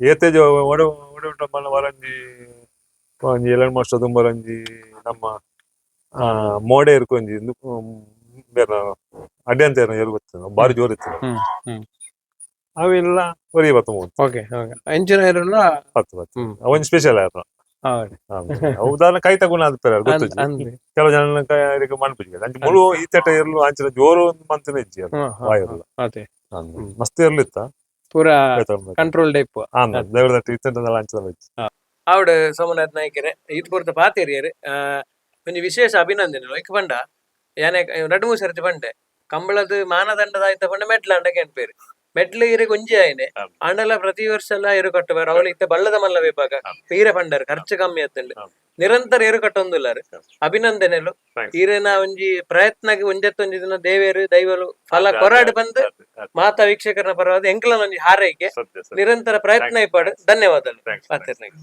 ಏತೇಜ ಒಡ ಒಡ ಮಲ್ಲ ವರಂಜಿ ಒಂಜಿ ಎಲನ್ ಮಾಸ್ಟರ್ ದುಂಬರಂಜಿ ನಮ್ಮ ಮೋಡೆ ಇರ್ಕೊಂಜಿ ಬೇರೆ ಅಡ್ಡೆ ಅಂತ ಏರು ಬರ್ತದೆ ಬಾರಿ ಜೋರ್ ಇತ್ತು. ಹ್ಮ್ ಹ್ಮ್ ಅವೆಲ್ಲ ಒರಿ ಬತ್ತ ಮೂರು. ಓಕೆ ಓಕೆ ಎಂಚಿನ ಇರುಲ್ಲ. 10 ಬತ್ತು. ಹ್ಮ್. ಒಂಜಿ ಸ್ಪೆಷಲ್ ಆಯ್ತು. ಹೌದು. ಉದಾಹರಣೆ ಕೈ ತಗುಣ ಅದು ಪೇರ ಗೊತ್ತು. ಅಂದ್ ಕೆಲವು ಜನ ಮನ್ಪುಜಿ ಅಂಚ ಮುಳು ಈತಟ ಇರ್ಲು ಅಂಚಿನ ಜೋರು ಒಂದು ಮಂತಿನ ಇಜ್ಜಿ ಅದು. ಹಾ, ಹಾ, ವಾಯುರ್ಲ. ಅದೇ. ಅಂದ್ ಮಸ್ತ್ ಇರ್ಲಿತ್ತ. ಪೂರಾ ಕಂಟ್ರೋಲ್ ಟೈಪ್. ದೇವರ ಈತಟದಲ್ಲ ಅಂಚದ ಇಜ್ಜಿ. ಆವಡ್ ಸೋಮನಾಥ್ ನಾಯ್ಕರೆ ಇದು ಪೂರ್ತ ಪಾತೇರಿಯರು ಒಂಜಿ ವಿಶೇಷ ಅಭಿನಂದನೆ ಲೈಕ್ ಪಂಡ ಯಾನೆ ರಡ್ಡು ಮೂರು ಸರ್ತಿ ಪಂಡೆ ಕಂಬಳದ ಮಾನದಂಡದ ಆಯ್ತ ಪಂಡ ಮೆಟ್ಲ ಅಂಡ ಕೆನ್ಪೇರು ಮೆಟ್ಲು ಇರೆಗ್ ಒಂಜಿ ಆಯ್ನೆ. ಹೌದು. ಆಂಡಲ ಪ್ರತಿ ವರ್ಷ ಎಲ್ಲ ಎರು ಕಟ್ಟುವಾರ ಅವಳು ಇತ್ತ ಬಳ್ಳದ ಮಲ್ಲ ವಿಭಾಗ ಹೌದು. ಪೀರೆ ಪಂಡರ್ ಖರ್ಚು ಕಮ್ಮಿ ಆತಂಡು. ಹೌದು. ನಿರಂತರ ಎರು ಕಟ್ಟೊಂದುಲ್ಲಾರು. ಹೌದು. ಅಭಿನಂದನೆಲು. Thanks. ಈರೆನ ಒಂಜಿ ಪ್ರಯತ್ನಕ್ಕೆ ಒಂಜತ್ತೊಂಜಿ ದಿನ ದೇವೇರು ದೈವಲು ಫಲ ಕೊರಾಡು ಬಂದು ಮಾತಾ ವೀಕ್ಷಕರನ ಪರವಾದ ಎಂಕಲನ ಒಂಜಿ ಹಾರೈಕೆ. ಸತ್ಯ ಸತ್ಯ. ನಿರಂತರ ಪ್ರಯತ್ನ Thanks, ಇಪ್ಪಾಡು. Thanks. ಧನ್ಯವಾದಗಳು. Thanks. ಪಾತೆರ್ನಗೆ.